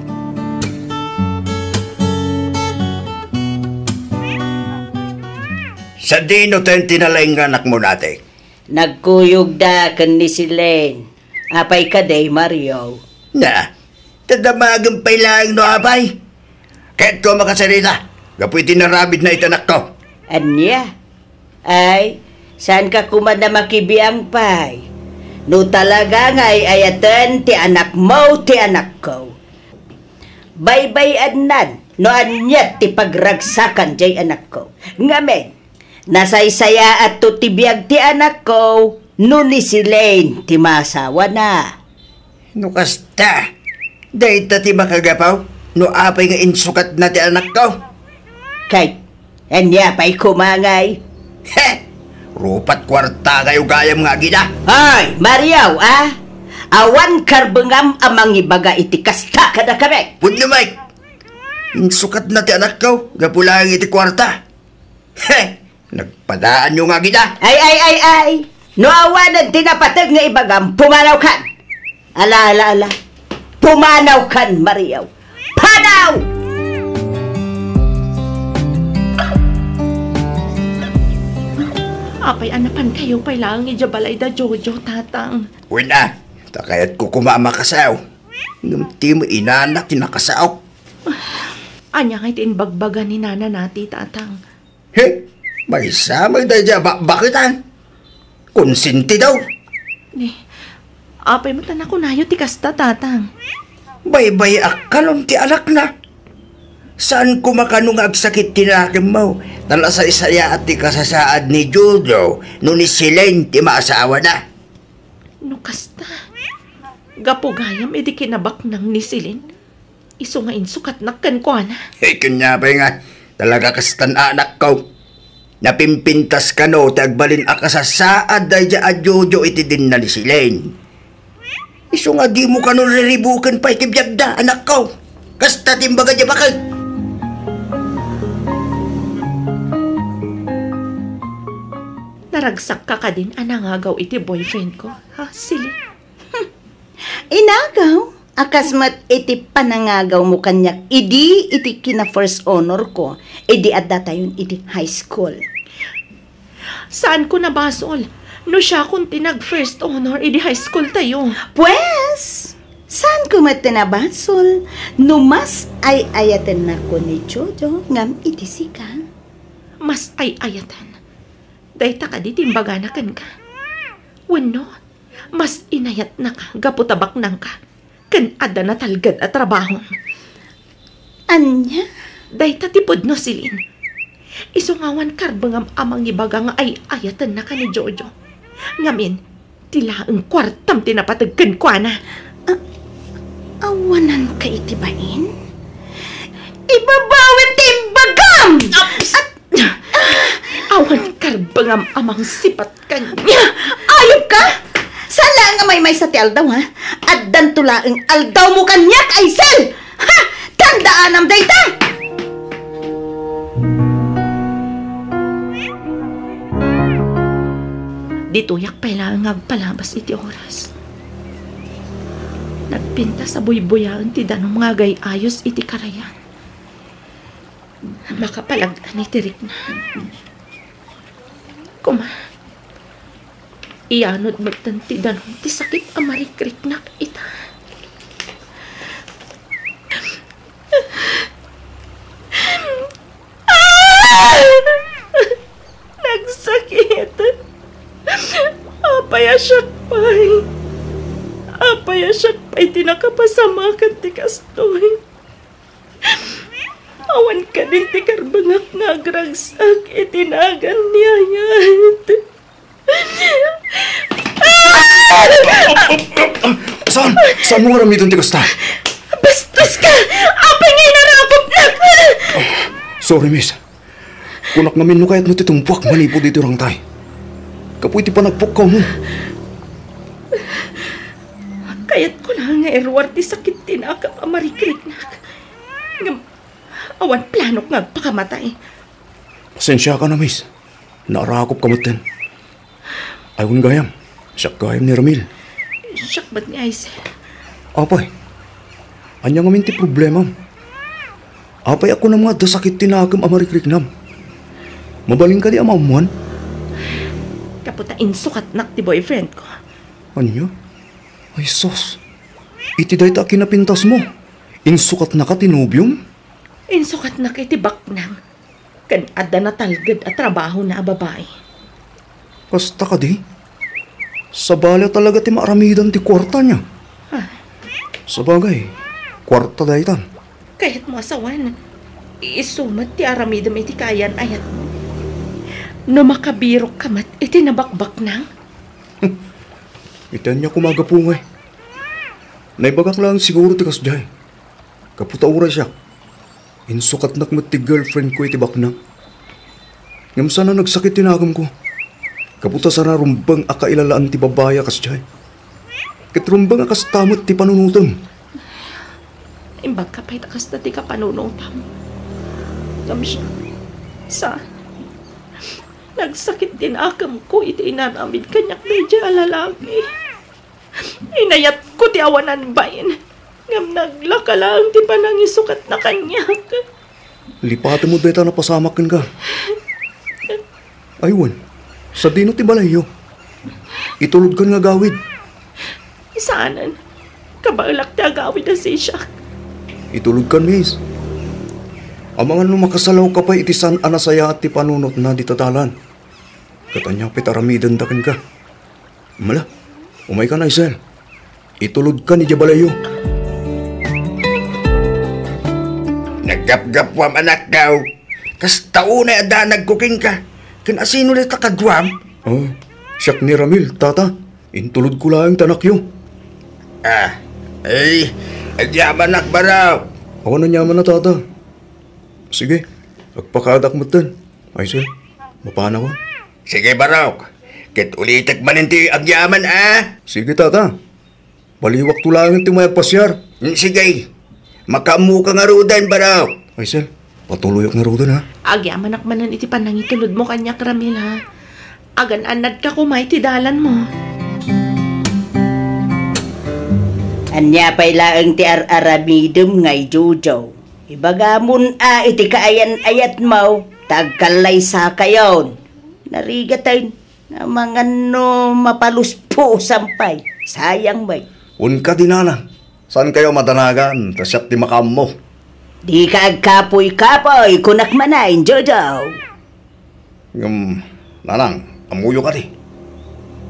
Sadino ten ti nalaing nga anakmo, nati? Nagkuyogda ken ni Celine. Apay kadi, Mario? Na, tadamagen pay laeng no apay. Kayatko a makasarita gapu iti naramidna iti anakko. Ania? Ay, saanka koma a makibiang pay. No talaga nga ay-ayaten ti anakmo ti anakko, baybay-annan no ania ti pagragsakan diay anakko. Ngamin, nasaysayaatto ti biag ti anakko no ni Celine ti maasawana. No kasta, dayta ti makagapu no apay nga insukatna ti anakko. Kay, ania pay koma ngay? He! Rupat kuarta kayo gayam nga agina. Ay, Mario, a? Awan karbengam a mangibaga iti kasta kadakami. Pudno, Mike. Insukatna ti anakko gapu laeng iti kuarta. He! Nagpadaanyo nga agina. Ay, ay, ay, ay! No awanen ti napateg nga ibagam, pumanawkan! Ala, ala, ala. Pumanawkan, Mario. Panaw! Apay a napankayo pay laeng idiay balay da Jojo, Tatang? Wen a, ta kayatko koma a makasaok. Ngem ti mainanak ti nakasaok. Ania ngay ti imbagbaga ni Nana Nati, Tatang? He, maysa met daydiay a bakbaketan. Konsentido. Ni, apay met a nakunayo ti kasta, Tatang? Baybay-ak kanon ti anakna. Saan koma kano nga agsakit ti nakemmo, ta nasaysayaat ti kasasaad ni Jojo no ni Celine ti maasawana. No kasta, gapu gayam idi kinabaknang ni Celine, isu nga insukatnak kenkuana. Hey, ken apay nga, talaga kastan anakko. Napimpintas kano ti agbalin a kasasaad daydiay a Jojo iti dinna ni Celine. Isu nga dimo kano riribuken pay ti biagda, anakko. Kasta ti imbaga diay baket. Naragsakka kadin a nangagaw iti boyfriendko, ha, Celine? Inagaw a kas met iti panangagawmo kaniak idi iti kina-first honorko idi addatayon iti high school. Saanko a basol no siakon ti nag-first honor idi high school tayo. Pues, saanko met a basol no mas ay-ayatennakon ni Jojo ngem iti sika? Mas ay-ayatan? Dayta kadi ti imbagana kenka? Wenno, mas inayatnaka gapu ta baknangka ken adda natalged a trabahom? Ania? Dayta ti pudno, Celine. Isu nga awan karbengam a mangibaga nga ay-ayatennaka ni Jojo. Ngamin, Ti laeng kuartam ti napateg kenkuana. A-, awananka iti bain? Ibabawem ti imbagam! Aps! At, awan karbengam a mangsipat kaniak. Ayupka! Saan laeng a maymaysa ti aldaw, ha? Addanto laeng aldawmo kaniak, Aisel! Ha? Tandaanam dayta! Ditoyak pay laeng nga agpalabas iti oras. Nagpintas a buybuyaen ti danum nga agay-ayos iti karayan. Makapalag-an iti rikna. Koma, iyanod metten ti danum ti sakit a marikriknak ita. Ah! Nagsakit. Apay a siak pay? Apay a siak pay ti nakapasamakan ti kastoy? Awan kadin ti karbengak nga agragsak iti nagan ni Ayat. Saan? Saan mo aramiden ti kasta? Bastoska! Apay nga inarakopnak? Sorry, miss. Kunak ngamin no kayatmo ti tumpuak manipud iti urangtay. Kapu iti panagpukkaw mo. Kayatko la nga iruar ti sakit ti nakam a marikriknak. Ngem awan planok nga agpakamatay. Pasensiaka na, miss. Naarakopka metten. Ay, wen gayam. Siak gayam ni Ramil. Siak met ni Aisel. Apay, ania ngamin ti problemam? Apay a kunam nga adda sakit ti nakem a marikriknam? Mabalin kadi a maammuan? Gapu ta insukatnak ti boyfriend ko. Ania? Ay, sus. Iti dayta a kinapintasmo, insukatnaka ti nobiom? Insukatnak iti baknang. Ken adda natalged a trabahona a babai. Kasta kadi? Sabali a talaga ti maaramidan ti kuarta niya. Ah. Sabagay, kuarta daytan. Kayatmo a sawen, isu met ti aramidem iti kaayan-ayatmo. No makabirokka met iti nabakbaknang. Iti ania koma a gapu ngay? Naibagak laeng siguro ti kasdiay. Gapu ta uray siak, insukatnak met ti girlfriend ko iti baknang. Ngem saan a nagsakit ti nakemko. Gapu ta saan a rumbeng a kailalaan ti babai a kasdiay. Ket rumbeng a kasta met ti panunotem. Imbagka pay ta kasta ti kapanunotam. Ngem siak, saan. Nagsakit ti nakemko iti inaramid kaniak daydiay a lalaki. Inayatko ti awanan bain, ngem naglaka laeng ti panangisukatna kaniak. Lipatemmo dayta a napasamak kenka. Ay wen, sadino ti balayyo? Itulodkan nga agawid. Saanen. Kabaelak ti agawid a sisiak. Itulodkan, miss. Amangan no makasalawka pay iti saan a nasayaat ti panunotna dita dalan. Ket ania pay ti aramidenda kenka? Mala, umaykan, Aisel. Itulodkan idiay balayyo. Naggapgapuam, anakko. Kasta unay a danagko kenka. Ken asino dayta kaduam? Oh, siak ni Ramil, tata. Intulodko laeng ti anakyo. Ah, ay, agyamanak, Barok. Awan aniaman a, tata. Sige, agpakaadak metten. Aisel, mapanakon. Sige, Barok. Ket ulitek manen ti agyaman, a? Sige, tata. Baliwakto laeng ti umay agpasiar. Mm, sige. Makaammoka ngaruden, Barok. Aisel, patuloyak ngaruden, a? Agyamanak manen iti panangitulodmo kaniak, Ramil, a? Agan-annadka koma iti dalanmo. Ania pay laeng ti ar-aramidem ngay, Jojo? Ibagamon a iti kaayan-ayatmo, ta agkallaysakayon. Narigaten, amangan no mapaluspusam pay. Sayang met. Wen kadi, nanang, saankayo a madanagan, ta siak ti makaammo. Dika agkapuy-kapuy, kunak manen, Jojo. Ngem, nanang, ammoyo kadi?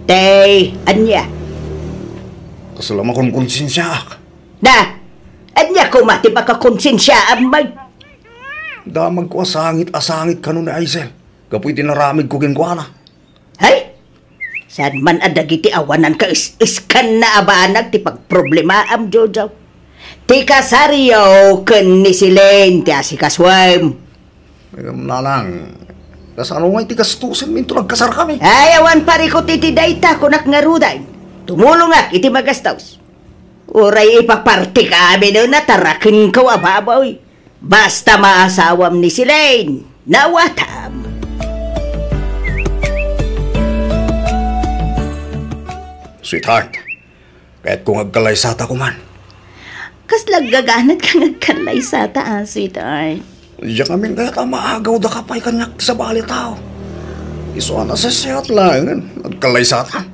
Tay, ania? Kasla makonkonsensiaak. Na, ania koma ti pakakonsensiaam met? Damagko a sangit a sangit kano ni Aisel gapu iti naramidko kenkuana. Hay? Saan man a dagiti awanan kaes-eskanna a banag ti pagproblemaam, Jojo. Ti kasaryo ken ni Celine ti asikasuem. Ngem, nanang, kasano ngay ti gastusen minto nagkasarkami? Ay, awan parikut iti dayta, kunak ngaruden. Tumulongak iti magastos. Uray ipapartika amin a tarakenko a baboy. Basta maasawam ni Celine, nawatam. Sweetheart, kayatko nga agkallaysata koman. Kasla aggaganat ka nga agkallaysata, a, sweetheart? Diak amin kayat a maagawda ka pay kaniak ti sabali a tao. Isu a nasaysayat laengen, agkallaysata.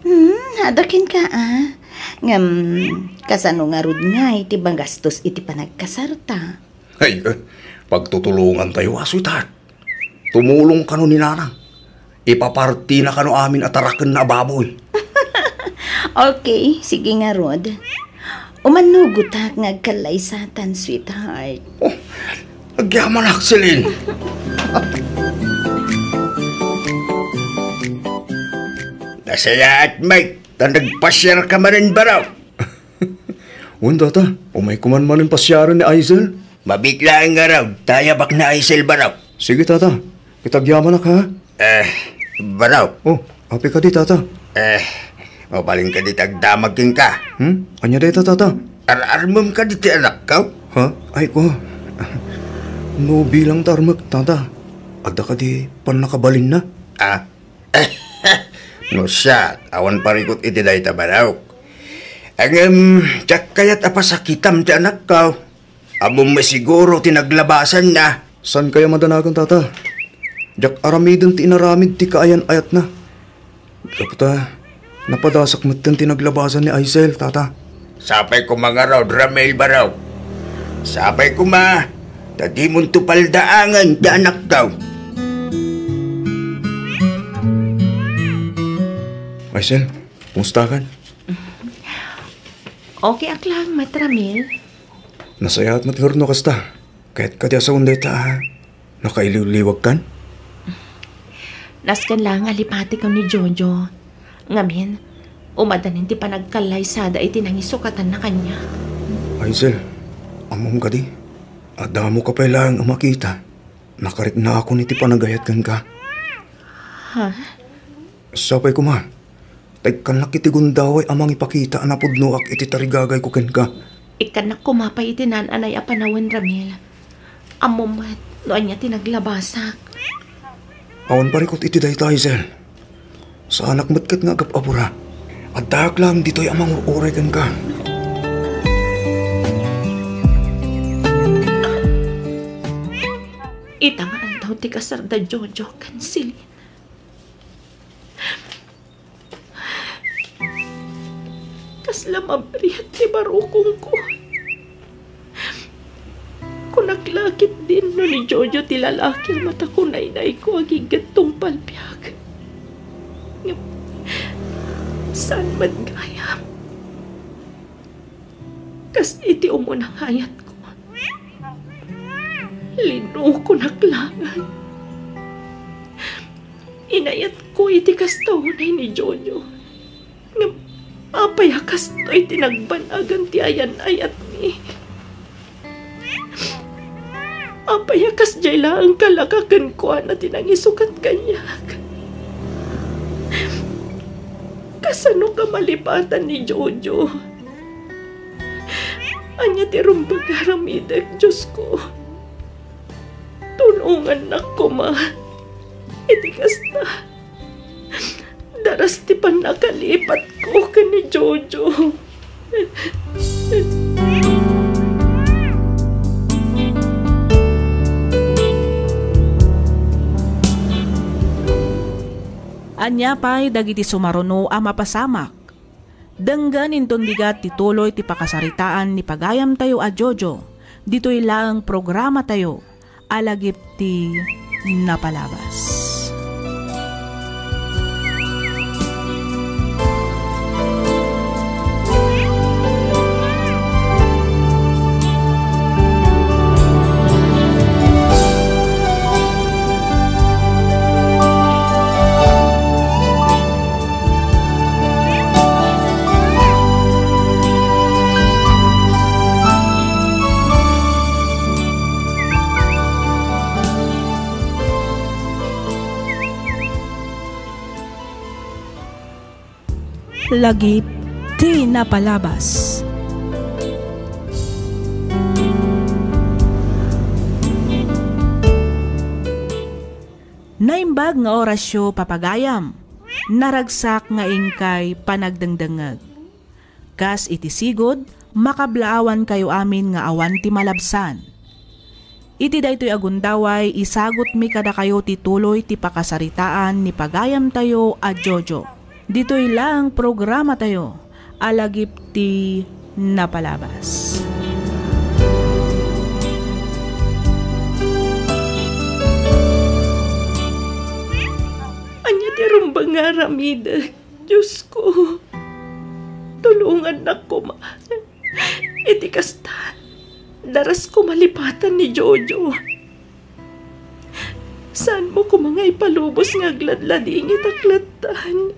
Hmm, adakin ka, a. Ngem, kasano ngarud ngay ti magastos iti panagkasarta? Ay, eh, pagtutulongantayo a, sweetheart. Tumulong kano ni nanang. Ipapartina kano amin a tarakenna a baboy. Okay, sige ngarud. Umanugotak nga agkallaysatan, sweetheart. Oh, agyamanak, Celine. Nasayaat, Mike, ta nagpasiar ka manen, baro. Wen, tata, umayko man manen pasiaren ni Aisel. Mabiit laeng ngarud, ta ayabak ni Aisel, baro. Sige, tata, ket agyamanak, ha? Eh, baro. Oh, apay kadi, tata? Eh, mabalin kadi ti agdamag kenka? Hmm? Ania dayta, tata? Ar-armem kadi ti anakko? Ha? Ay ko. No bilang ta armek, tata. Adda kadi pannakabalinna? Ah. No siak, awan parikut iti dayta, baro. Ngem, diak kayat a pasakitam ti anakko. Ammom met siguro ti naglabasanna. Saan kaya madanagan, tata? Diak aramiden ti inaramid ti kaayan-ayatna. Gapu ta, napadasak metten ti naglabasan ni Aisel, tata. Sapay koma ngarud, Ramil, baro. Sapay koma, ta dimonto paldaangen ti anakko. Aisel, kumusta kan? Okay ak laeng met, Ramil. Nasayaat met ngarud no kasta. Kayat kadi a sawen dayta a nakailiwliwag kan? Nasken laeng a lipatek ni Jojo. Ngamin, umadanin ti panagkallaysada iti nangisukatanna kaniak. Aisel, ammom kadi, adda mo ka pay laeng a makita. Nakariknaakon iti panagayat kenka. Ha? Sapay koma, ta ikkannak iti gundaway a mangipakita a napudnoak iti tarigagayko kenka. Ikkannak koma pay iti naan-anay a panawen, Ramil. Ammom met no ania ti naglabasak. Awan parikut iti dayta, Aisel. Saanak met ket nga agap-apura. Addaak laeng ditoy a mangur-uray kenka. Ita nga aldaw ti kasarda Jojo ken Celine. Kasla mabriat ti barukongko. Kunak la ketdin no ni Jojo ti lalaki a matakunaynayko a gigget tungpal biag. Ngem, saan met gayam. Kas iti umuna nga ayatko, linukonak laeng. Inayatko iti kasta unay ni Jojo. Ngem apay a kastoy ti nagbanagan ti ayan-ayatmi? Apay a kasdiay laeng kalaka kenkuana ti nangisukat kaniak? Kasano ka malipatan ni Jojo? Ania ti rumbeng nga aramidek, Diosko? Tulongannak koma iti kasta. Daras ti pannakalipatko ken ni Jojo. Ania pay dagiti sumaruno a mapasamak? Denggen inton bigat ti tuloy ti pakasaritaan ni pagayamtayo a Jojo, ditoy laeng programatayo a lagip ti napalabas. Lagip ti napalabas. Naimbag nga orasyo, papagayam. Naragsak nga inkay panagdengdengngeg. Kas iti sigud, makablaawankayo amin nga awan ti malabsan. Iti daytoy a gundaway, isagutmi kadakayo ti tuloy ti pakasaritaan ni pagayamtayo a Jojo. Ditoy laeng programatayo a Lagip ti Napalabas. Ania ti rumbeng nga aramidek, Diosko? Tulongannak koma. Iti kasta, daras koma lipatan ni Jojo. Saanmo koma nga ipalubos nga agladladingit a lattan.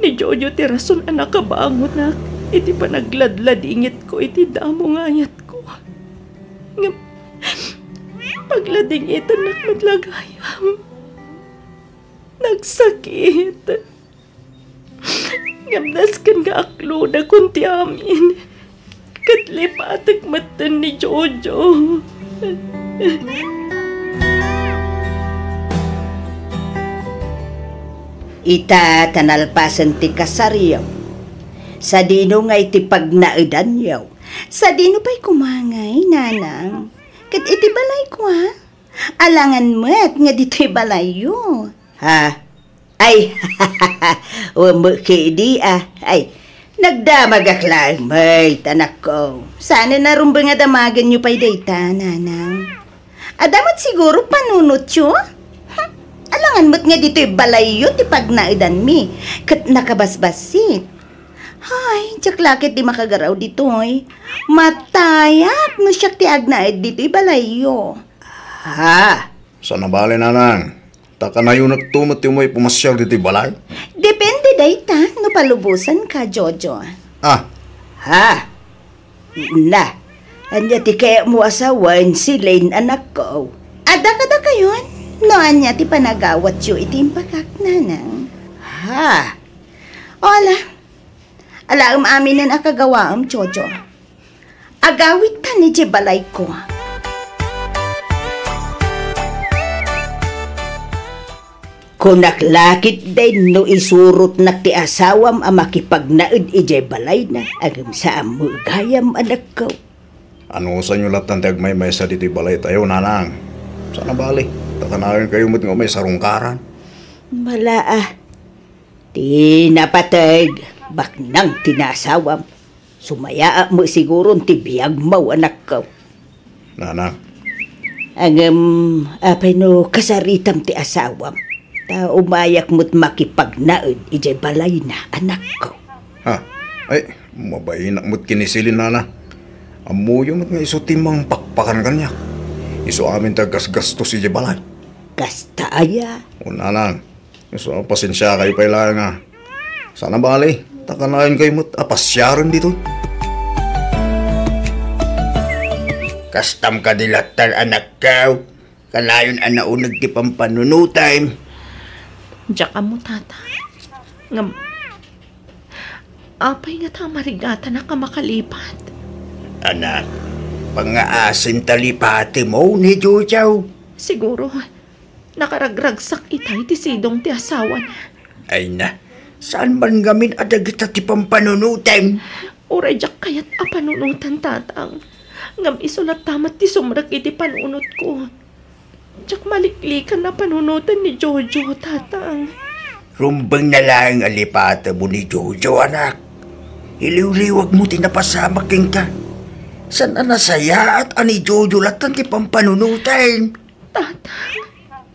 Ni Jojo ti rason a nakabangonak iti panagladladingitko iti damo nga ayatko. Ngem pagladingitannak met la gayam. Nagsakit. Ngem nasken nga aklodakon ti amin, ket lipatek metten ni Jojo. Ita ta nalpasen ti kasaryo. Sadino ngay ti pagnaedanyo? Sadino pay koma ngay, nanang? Ket iti balayko, a? Alangan met nga ditoy balayyo. Ha? Ay, wen met ketdi, a. Ay, nagdamagak laeng met, anakko. Saan a rumbeng a damagenyo pay dayta, nanang. Adda met siguro panunotyo? Hm, alangan met nga ditoy balayyo ti pagnaedanmi, ket nakabasbassit. Ay, diak la ketdi makagaraw ditoy. Matayak no siak ti agnaed ditoy balayyo. Ha? Saan a bale, nanang. Ta kanayonakto met ti umay pumasiar ditoy balay. Depende dayta no palubosanka, Jojo. Ah. Ha? Na, ania ti kayatmo a sawen, Celine, anakko? Adda kadakayon no ania ti panagawatyo iti imbagak, nanang. Ha? Ala, alaem aminen a kagawaem, Jojo. Agawidtan idiay balayko. Kunak la ketdin no isurotnak ti asawam a makipagnaed idiay balayna, ngem saan met gayam, anakko. Anusanyo lattan ti agmaymaysa ditoy balaytayo, nanang. Saan a bale, ta kanayonkayo met nga umay sarungkaran. Bala a, ti napateg, baknang ti naasawam. Sumayaat met siguron ti biagmo, anakko. Nanang. Ngem, apay no kasaritam ti asawam? Ta umayak met makipagnaed idiay balayna, anakko. Ha? Ay, mabainak met ken ni Celine, nanang. Ammoyo met nga isu ti mangpakpakan kaniak. Isu amin ti aggasgastos idiay balay. Kasta aya? O, nanang. Isu, pasensiakayo pay laeng a. Saan a bale, ta kanayonkayo met a pasiaren ditoy. Kastam kadi lattan, anakko? Kanayon a nauneg ti pampanunotem. Diak ammo, tata. Ngem, apay ngata a marigatanak a makalipat? Anak, pangngaasim ta lipatemo ni Jojo. Siguro, nakaragragsak itay ti sidong ti asawana. Ay na, saan man ngamin a dagita ti pampanunotem? Uray diak kayat a panunotan, tatang. Ngem isu latta met ti sumrek iti panunotko. Diak maliklikan a panunotan ni Jojo, tatang. Rumbeng na laeng a lipatemo ni Jojo, anak. Iliwliwagmo ti napasamak kenka. Saan a nasayaat a ni Jojo lattan ti pampanunotem? Tatang.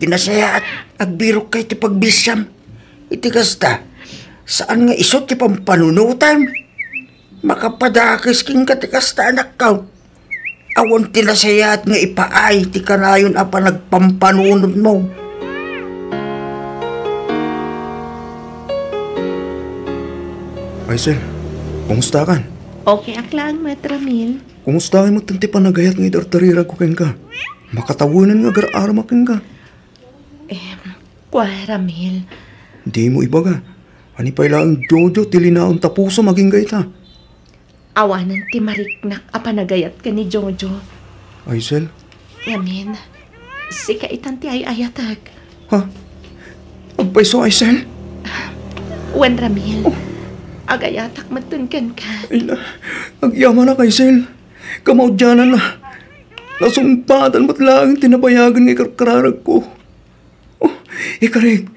Ti nasayaat, agbirokkay ti pagbisiam. Iti kasta, saan nga isu ti pampanunotem? Makapadakes kenka ti kasta, anakko. Awan ti nasayaat nga ipaay ti kanayon a panagpampanunotmo. Ay, Sel, kumustakan? Okay ak laeng met, Ramil. Kumustakan met ti panagayat nga itartariragko kenka? Makatawenan nga agar-aramak kenka. Em, kua, Ramil. Dimo ibaga. Ania pay laeng, Jojo, ti linaon ta pusom agingga ita? Awanen ti mariknak a panagayat ken ni Jojo. Aisel? Ngamin, sika itan ti ay-ayatek. Ha? Agpayso, Aisel? Wen, Ramil. Oh. Agayatak metten kenka. Ay na, agyamanak, Aisel. Kamaudiananna, nasungpatan met laeng ti nabayagen nga ikarkararegko. Oh, ikarik,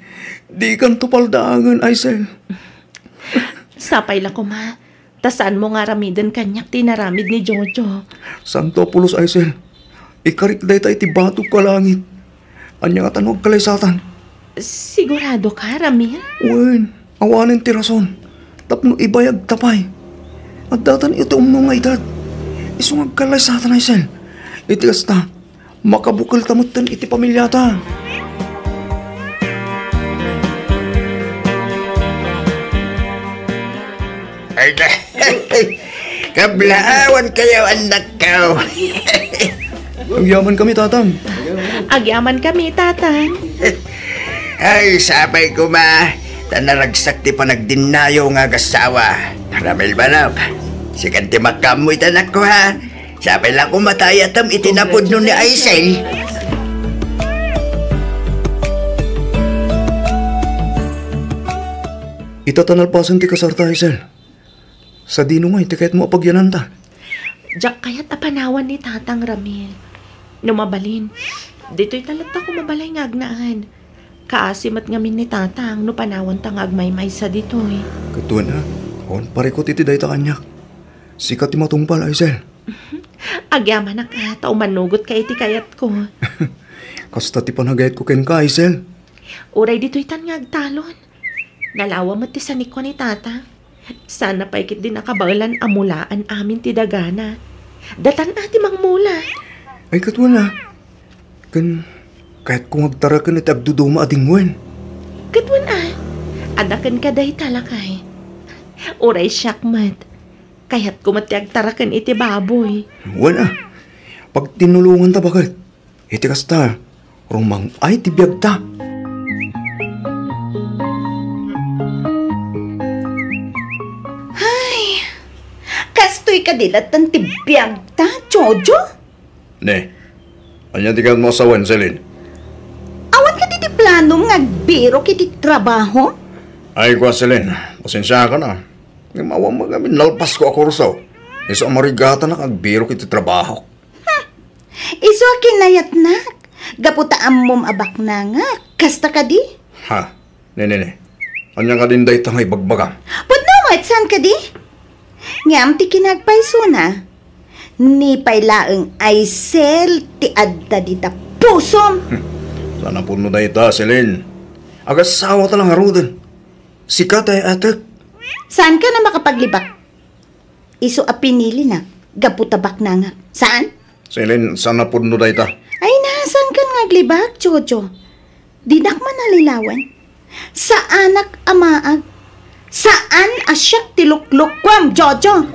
dikanto paldaangen, Aisel. Sapay la koma, ta saanmo nga aramiden kaniak ti inaramid ni Jojo. Saanto a pulos, Aisel. Ikarik dayta iti batogko a langit. Ania ngata no agkalaysatan? Sigurado ka, Ramil? Wen, awanen ti rason. Tapno ibayag ta pay. Addatan iti umno nga edad. Isu nga agkalaysatan, Aisel. Iti kasta, makabukel ta metten iti pamiliata. Ay, kablaawan kayo, annakko. Agyaman kami, Tatang. Agyaman kami, Tatang. Ay, sapay koma, ta naragsak ti panagdinnayo nga agasawa. Ramil manok, sikan ti makaammo ita, annakko, ha? Sapay la koma ta ayatem iti napudno ni Aisel. Ita ta nalpasen ti kasarta, Aisel. Sadino ngay ti kayatmo a pagyananta? Diak kayat a panawan ni Tatang, Ramil. No mabalin, ditoy ta latta koma balay nga agnaan. Kaasi met ngamin ni Tatang no panawanta nga agmaymaysa ditoy. Ket wen a, awan parikut iti dayta kaniak. Sika ti matungpal, Aisel. Agyamanak a, ta umanugotka iti kayatko. Kasta ti panagayatko kenka, Aisel. Uray ditoytan nga agtalon. Nalawa met ti sanikua ni Tatang. Saan pay ketdi nakabaelan a mulaan amin ti dagana. Datan a ti mangmula. Ay, ket wen a. Ken kayatko nga agtaraken iti agduduma a dingwen. Ket wen a. Adda kenka dayta, lakay. Uray siak met. Kayatko met ti agtaraken iti baboy. Wen a. Pagtinnulonganta baket. Iti kasta, rumang-ay ti biagta. Ay, kastoy kadi latta ti biagta, Jojo? Ne, ania ti kayatmo a sawen, Celine? Awan kadi ti planom nga agbirok iti trabaho? Ay, kua, Celine, pasensiakan a. Ngem awan met ngamin nalpasko a kurso. Isu a marigatanak agbirok iti trabahok. Hmm. Isu a kinayatnak, gapu ta ammom a baknangak. Kasta kadi? Ha? Ne, ne, ne. Ania kadin dayta nga ibagbagam? Pudno met, saan kadi? Ngem ti kinagpaysona, ni pay laeng Aisel ti adda dita pusom. Hmm. Saan a pudno dayta, Celine. Agasawata la ngaruden. Sika ti ay-ayatek. Saanka a makapaglibak? Isu a pinilinak gapu ta baknangak. Saan? Celine, saan a pudno dayta. Ay na, saankan nga aglibak, Jojo? Dinak man nalilawan. Saanak a maag. Saan a siak ti luklukuam, Jojo.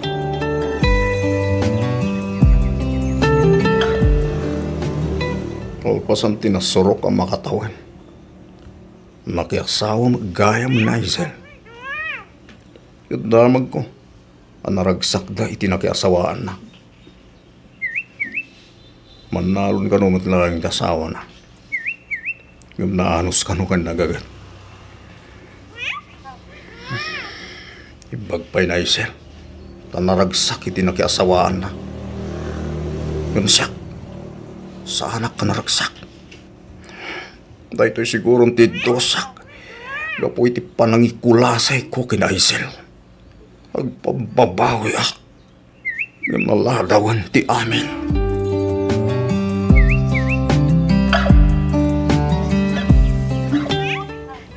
Kalpasan ti nasurok a makatawen, nakiasawa met gayam ni Aisel. Ket damagko a naragsakda iti nakiasawaanna. Mannalon kano met laeng ti asawana. Ngem naanus kano ken nagaget. Imbag pay ni Aisel ta naragsak iti nakiasawaanna. Ngem siak, saanak a naragsak. Daytoy siguron ti dusak gapu iti panangikulasayko ken Aisel. Agpabbabawiak. Ngem naladawen ti amin.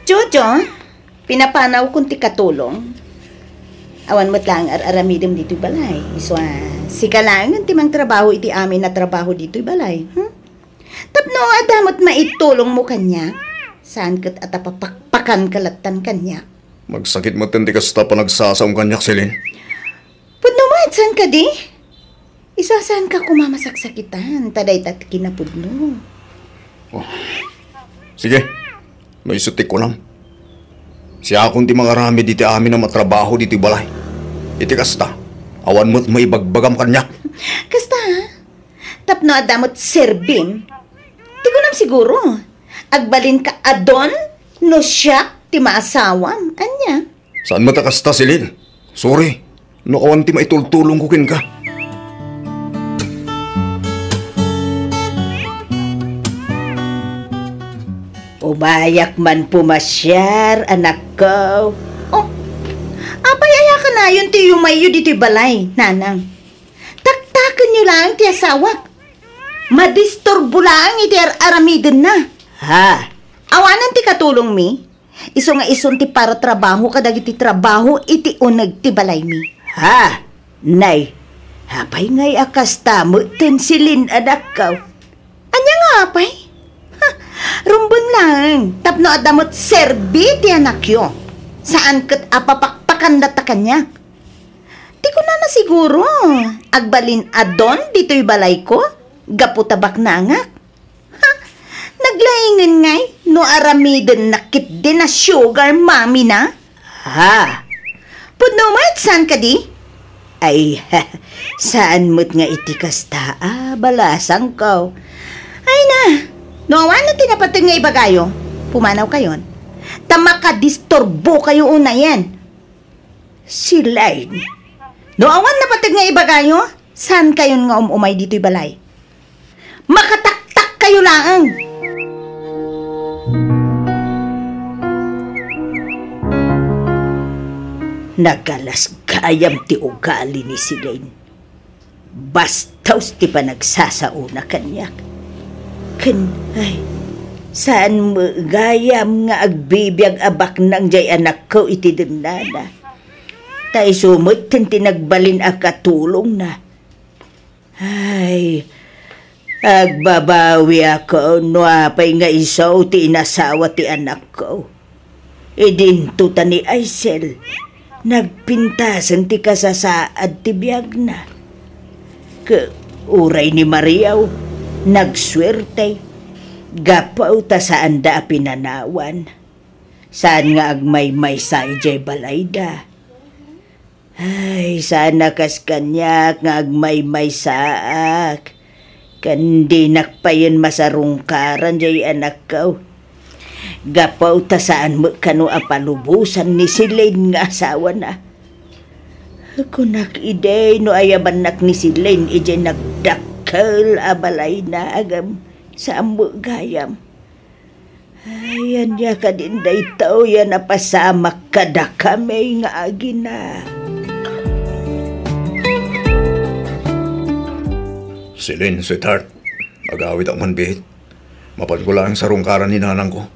Jojo, pinapanawkon ti katulong. Awan met laeng ar-aramidem ditoy balay. Isu a, sika laengen ti mangtrabaho iti amin a trabaho ditoy balay. Hmm? Tapno adda met maitulongmo kaniak, saan ket a ta papakpakanka lattan kaniak. Magsakit metten ti kasta panagsasaom kaniak, Celine. Pudno met, saan kadi? Isu a saanka koma masaksakitan, ta dayta ti kinapudno. Oh. Sige, no isu ti kunam. Siakon ti mangaramid iti amin a matrabaho ditoy balay. Iti kasta, awan met maibagbagam kaniak. Kasta, ha? Tapno adda met serbim. Ti kunam siguro, agbalinka a don no siak ti maasawam. Ania? Saan met a kasta, Celine. Sorry, no awan ti maitultulongko kenka. Umayak man pumasiar, anakko. Oh, apay aya kanayon ti yumayyo ditoy balay, nanang? Taktakenyo laeng ti asawak. Madisturbo laeng iti ar-aramidenna. Ha? Awanen ti katulongmi? Isu nga isun ti paratrabaho kadagiti trabaho iti uneg ti balaymi. Ha? Nay, apay ngay a kasta metten, Celine, anakko? Ania nga apay? Ha, rumbeng laeng tapno adda met serbi ti anakyo. Saan ket a papakpakan latta kaniak. Ti kunana siguro, agbalin a don ditoy balayko, gapu ta baknangak. Ha? Naglaingen ngay no aramidenna ketdi a sugar mommy na? Ha? Pudno met, saan kadi? Ay, saan met nga iti kasta a balasangko. Ay na, no awan ti napateg nga ibagayo, pumanawkayon. Ta makadisturbokayo unayen. Celine, no awan napateg nga ibagayo, saankayon nga um-umay ditoy balay. Makataktakkayo laeng. Nagalas gayam ti ugali ni Celine. Bastos ti panagsasaona kaniak. Ken, ay, saan met gayam nga agbibiag a baknang diay anakko iti dennana. Ta isu metten ti nagbalin a katulongna. Ay, agbabawiakon no apay nga isu ti inasawa ti anakko. Idinto ta ni Aisel, nagpintasen ti kasasaad ti biagna. Ke-, uray ni Maria, nagsuerte, gapu ta saanda a pinanawan. Saan nga agmaymaysa idiay balayda. Ay, saan a kas kaniak nga agmaymaysaak, ken dinak payen masarungkaran diay anakko. Gapu ta saan met kano a palubosan ni Celine nga asawana. Kunak idi no ayabannak ni Celine idiay nagdakkel a balayna, agem, saan met gayam. Ay, ania kadin daytoy a napasamak kadakami nga agina? Celine, sweetheart, agawidak man biit. Mapanko laeng sarungkaran ni nanangko.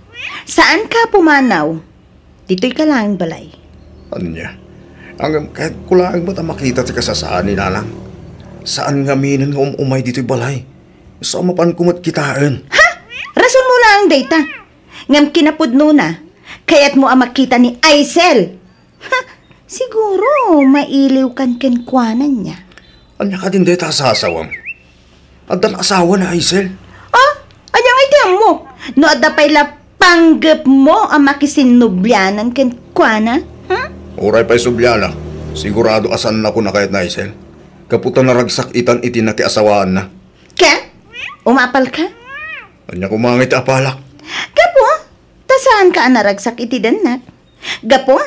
Saanka a pumanaw. Ditoyka laeng balay. Ania? Ngem kayatko laeng met a makita ti kasasaan ni nanang. Saan ngaminen nga um-umay ditoy balay. Sa mapanko met kitaen. Ha? Rasonmo laeng dayta. Ngem kinapudnona, kayatmo a makita ni Aisel. Ha? Siguro, mailiwkan kenkuana nia. Ania kadin dayta a sasawam? Addan asawa ni Aisel? Ah? Ania ngay ti ammok? No adda pay la panggepmo a makisinnublianan kenkuana? Hmm? Uray pay sublianak, sigurado a saannakon a kayat ni Aisel. Gapu ta naragsak itan iti nakiasawaanna. Ket? Umapalka? Ania koma ngay ti apalak? Gapu ta saanka a naragsak iti dennak. Gapu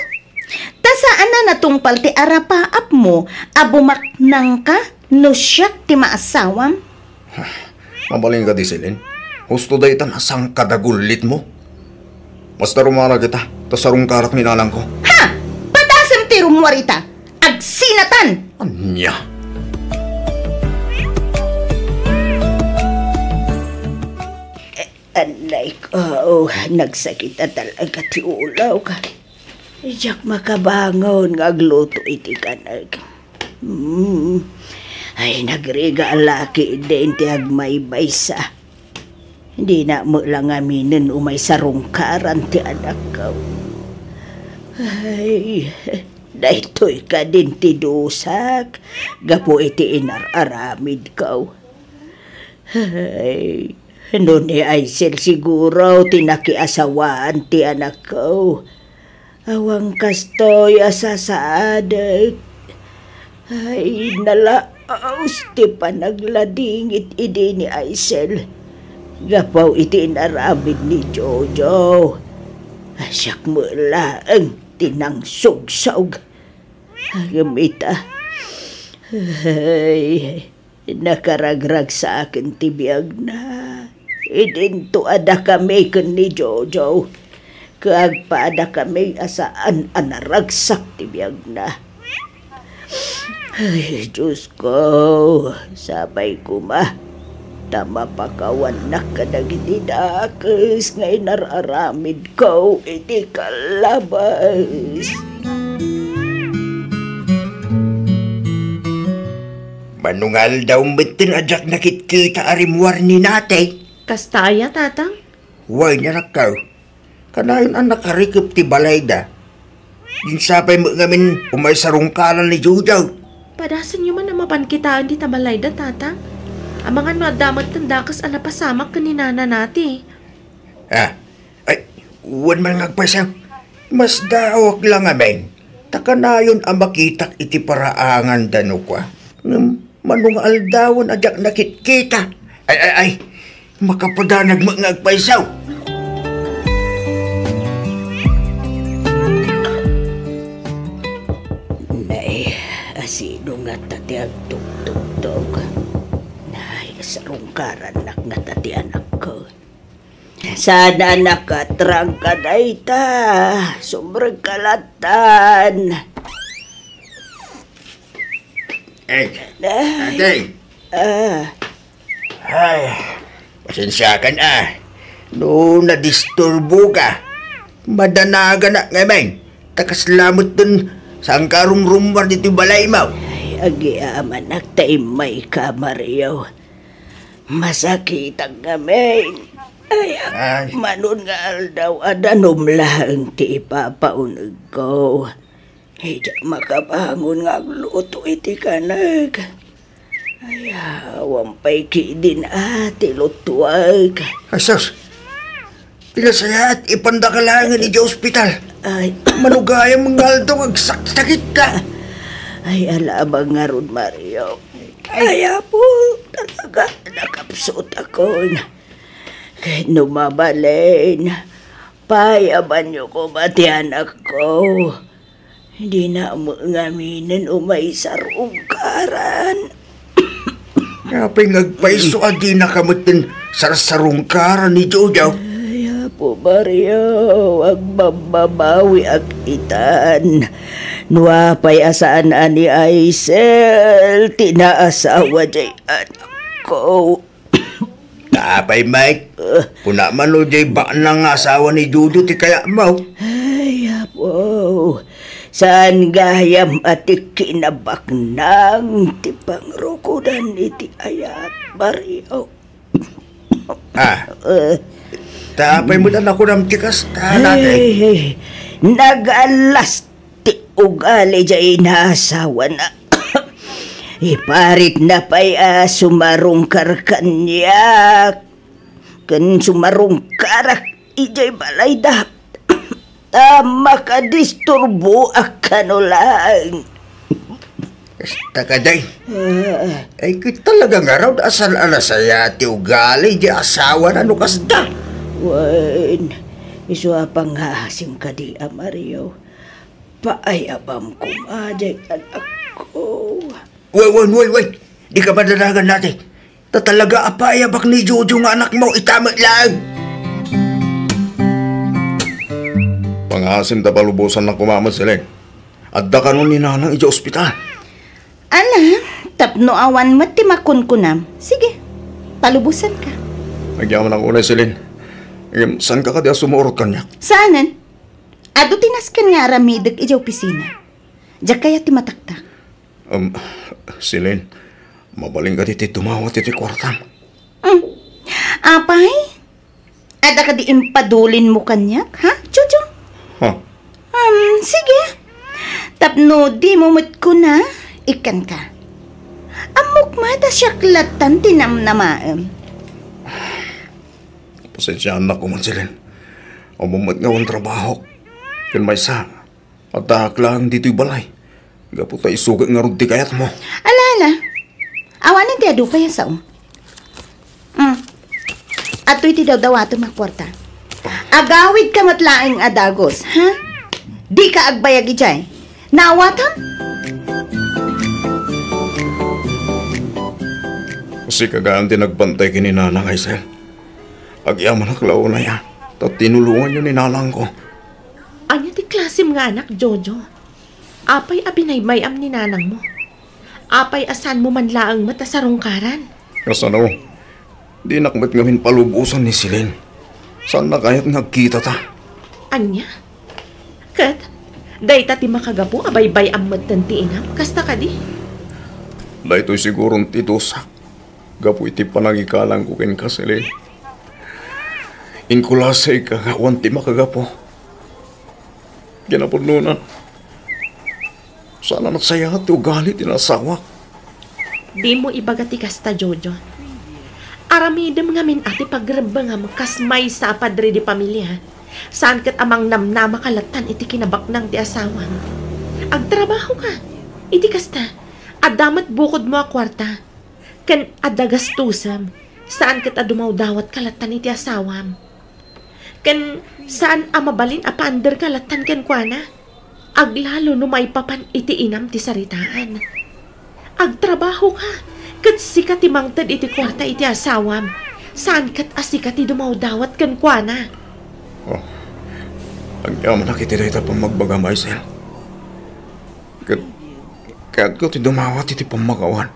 ta saan a natungpal ti arapaapmo a bumaknangka no siak ti maasawam. Mabalin kadi, Celine. Husto daytan a sangkadagullitmo. Basta rummuar kita, ta sarungkarak ni nanangko. Ha! Padasem ti rummuar ita! Agsinatan! Ania? Anay ko, nagsakit a talaga ti ulok. Diak makabangon nga agluto iti kanek. Hmm. Ay, nagriga a laki din ti agmaymaysa. Dina met la ngaminen umay sarungkaran ti anakko. Ay, daytoy kadin ti dusak gapu iti inar-aramidko. Ay, no ni Aisel siguro ti nakiasawaan ti anakko, Awan kastoy a sasaadek. Ay, nalaus ti panagladingit idi ni Aisel. Gapu iti inaramid ni Jojo. Siak met laeng ti nangsugsog. Ngem ita, ay, nakaragragsaken ti biagna. Idinto a dakami ken ni Jojo. Ket agpadadakami a saan a naragsak ti biagna. Ay, Diosko, sapay koma ta mapakawannak kadagiti dakes nga inar-aramidko iti kalabas. Mano nga aldaw metten a diak nakitkita a rimmuar ni Natay? Kasta aya, Tatang? Wen, anakko. Kanayon a nakarikep ti balayda. Dinsapay met ngamin umay sarungkaran ni Jojo. Padasenyo man a mapan kitaen dita balayda, Tatang. Amangan no adda met ti dakes a napasamak ken ni Nana Natay. Ah, ay, wen man nga agpayso. Masdaawak la ngamin. Ta kanayon a makitak iti paraangan da no kua. Ngem mano nga aldawen a diak nakitkita. Ay, ay, ay. Makapadanag met nga agpayso. Nay, asino ngata ti agtugtugtog? Nay, sarungkarannak ngata ti anakko. Saan a nakatrangka dayta. Sumrekka lattan. Eh, Nay. Ate. Ah. Ay, pasensiakan a. No nadisturboka, madanaganak ngamin. Ta kasla metten saanka a rumrummuar ditoy balaymo. Ay, agyamanak ta immayka, Mario. Masakitak ngamin. Ay, ay. Mano nga aldaw a danum laeng ti ipapaunegko. Diak makabangon nga agluto iti kanek. Ay, awan pay kidin a ti lutuek. Ay, sus! Ti nasayaat, ipandaka laengen idiay ospital. Ay. Mano gayam nga aldaw nga agsaksakitka. Ay, alabang ngarud, Mario. Ay, Apo, talaga, nakapsutakon. Ket no mabalin, payabanyo koma ti anakko. Dina met ngaminen umay sarungkaran. Apay nga agpayso a dinaka metten sarsarungkaran ni Jojo? Ay, Apo Mario, agbabbabawiak itan. No apay a saan a ni Aisel ti naasawa diay anakko. Apay, Mike? Kuna man no diay baknang nga asawa ni Jojo ti kayatmo. Ay, Apo. Saan gayam a ti kinabaknang ti pangrukodan iti ayat, Mario. Ah. Eh. Ta apay met a nakunam ti kasta, Natay? Ay, nagallas ti ugali diay inaasawana. Iparitna pay a sumarungkar kaniak ken sumarungkarak idiay balayda. Ta makadisturboak kano laeng. Kasta kadi. Ah. Ay, ket talaga ngarud a saan a nasayaat ti ugali diay asawana no kasta. Wen, isu a pangngaasim kadi a Mario. Paayabam koma diay anakko. Wen, wen, wen, wen. Dika madanagan, Natay. Ta talaga a paayabak ni Jojo nga anakmo, ita met laeng. Pangngaasim ta palubosannak koma met, Celine. Adda kano ni Nanang idiay ospital. Ala, tapno awan met ti makunkunam. Sige, palubosanka. Agyamanak unay, Celine. Ngem, saanka kadi a sumurot kaniak? Saanen? Adu ti nasken nga aramidek idiay opisina. Diak kayat ti mataktak. Um, Celine, mabalin kadi ti tumawat iti kuartam? Hmm. Apay? Adda kadi impadulinmo kaniak, ha, Jojo? Ha? Um, sige. Tapno dimo met kuna, ikkanka. Ammok met a siak lattan ti namnamaem. Pasensiaannak koma, Celine. Ammom met nga awan trabahok. Ken maysa, Addaak laeng ditoy balay. Gapu ta isu ket ngarud ti kayatmo. Ala, ala. Awanen ti adu pay a sao. Mm. Adtoy ti dawdawatem a kuarta. Agawidka met laeng a dagus, ha? Dika agbayag idiay. Naawatam? Sika gayam ti nagbantay ken ni Nanang, Aisel. Agyamanak la unay a ta tinulonganyo ni Nanangko. Ania ti klasem nga anak, Jojo? Apay a binaybay-am ni nanangmo? Apay a saanmo man laeng met a sarungkaran? Kasano? Dinak met ngamin palubosan ni Celine. Saanna kayat nga agkitata? Ania? Ket, dayta ti makagapu a baybay-am metten ti inam, kasta kadi? Daytoy siguron ti dusak gapu iti panangikalangko kenka, Celine. Inkulasayka nga awan ti makagapu. Kinapudnona, saan a nasayaat ti ugali ti naasawak. Dimo ibaga ti kasta, Jojo. Aramidem ngamin a ti pagrebbengam kas maysa a padre de pamilia. Saan ket a mangnamnamaka lattan iti kinabaknang ti asawam. Agtrabahoka. Iti kasta, adda met bukodmo a kuarta. Ken adda gastusem. Saan ket a dumawdawatka lattan iti asawam. Ken saan a mabalin a paanderka lattan kenkuana. Aglalo no maipapan iti inam ti saritaan. Agtrabahoka, ket sika ti mangted iti kuarta iti asawam. Saan ket a sika ti dumawdawat kenkuana. Oh, agyamanak iti dayta pammagbagam, Aisel. Ket kayatko ti dumawat iti pammakawan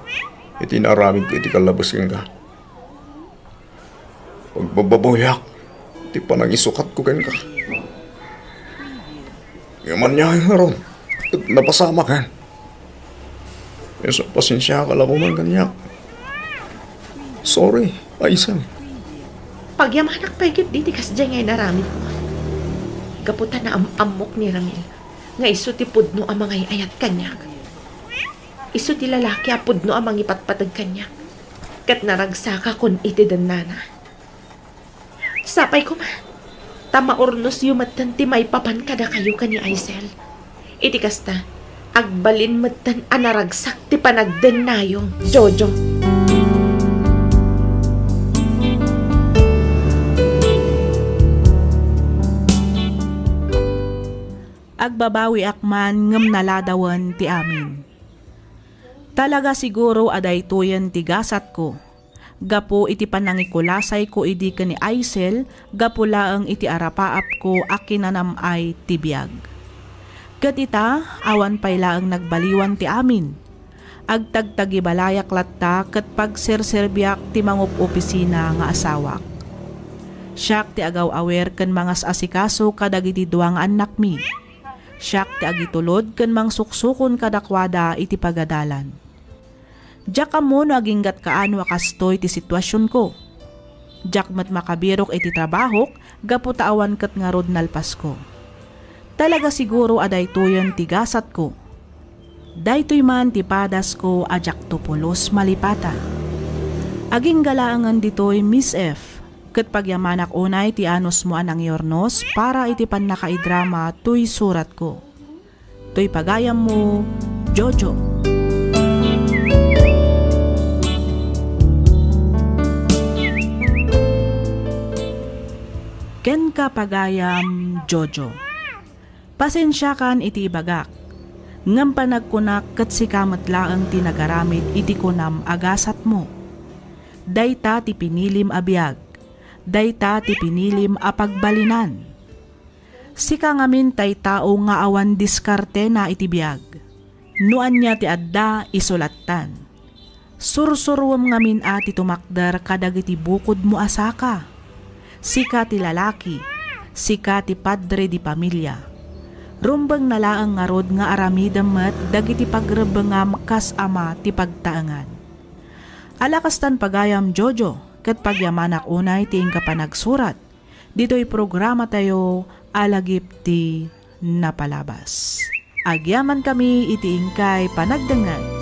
iti naaramidko iti kallabes kenka. Pagbababawiak ti panangisukatko kenka. Ngem ania ngarud, ket napasamaken. Isu, pasensiaka la koman kaniak. Sorry, Aisel. Pagyamanak pay ketdi ti kasdiay nga inaramidmo. Gapu ta naam-ammok ni Ramil nga isu ti pudno a mangay-ayat kaniak. Isu ti lalaki a pudno a mangipatpateg kaniak. Ket naragsaka kun iti dennana. Sapay koma, ta maurnosyo metten ti maipapan kadakayo ken ni Aisel. Iti kasta, agbalin metten a naragsak ti panagdennayo, Jojo. Agbabawiak man ngem naladawen ti amin. Talaga siguro a daytoyen ti gasatko. Gapu iti panangikulasayko idi ken ni Aisel, gapu laeng iti arapaapko a kinanam-ay ti biag. Ket ita, awan pay laeng nagbaliwan ti amin. Agtagtagibalayak latta ket pagserserbiak ti mangup-opisina nga asawak. Siak ti agaw-awer ken mangas-asikaso kadagiti dua nga annakmi. Siak ti agitulod ken mangsuksukon kadakuada iti pagadalan. Diak ammo no aginggat kaano a kastoy ti situasionko. Diak met makabirok iti trabahok gapu ta awan ket ngarud nalpasko. Talaga siguro a daytoyen ti gasatko. Daytoy man ti padasko a diakto pulos malipata. Agingga laengen ditoy, Miss F, ket pagyamanak unay ti anusmo a nangiurnos para iti pannakaidrama toy suratko. Toy pagayammo, Jojo. Kenka, pagayam Jojo. Pasensiakan iti ibagak, ngem panagkunak ket sika met laeng ti nagaramid iti kunam a gasatmo. Dayta ti pinilim a biag, dayta ti pinilim a pagbalinan. Sika ngamin tay tao nga awan diskartena iti biag. No ania ti adda, isu lattan. Sursuruem ngamin a ti tumakder kadagiti bukodmo a saka. Sika ti lalaki, sika ti padre di pamilia. Rumbengna laeng ngarud nga aramidem met dagiti pagrebbengam kas ama ti pagtaengan. Ala kastan pagayam, Jojo, ket pagyamanak unay ti inka panagsurat ditoy programatayo a Lagip ti Napalabas. Agyamankami iti inkay panagdengngeg.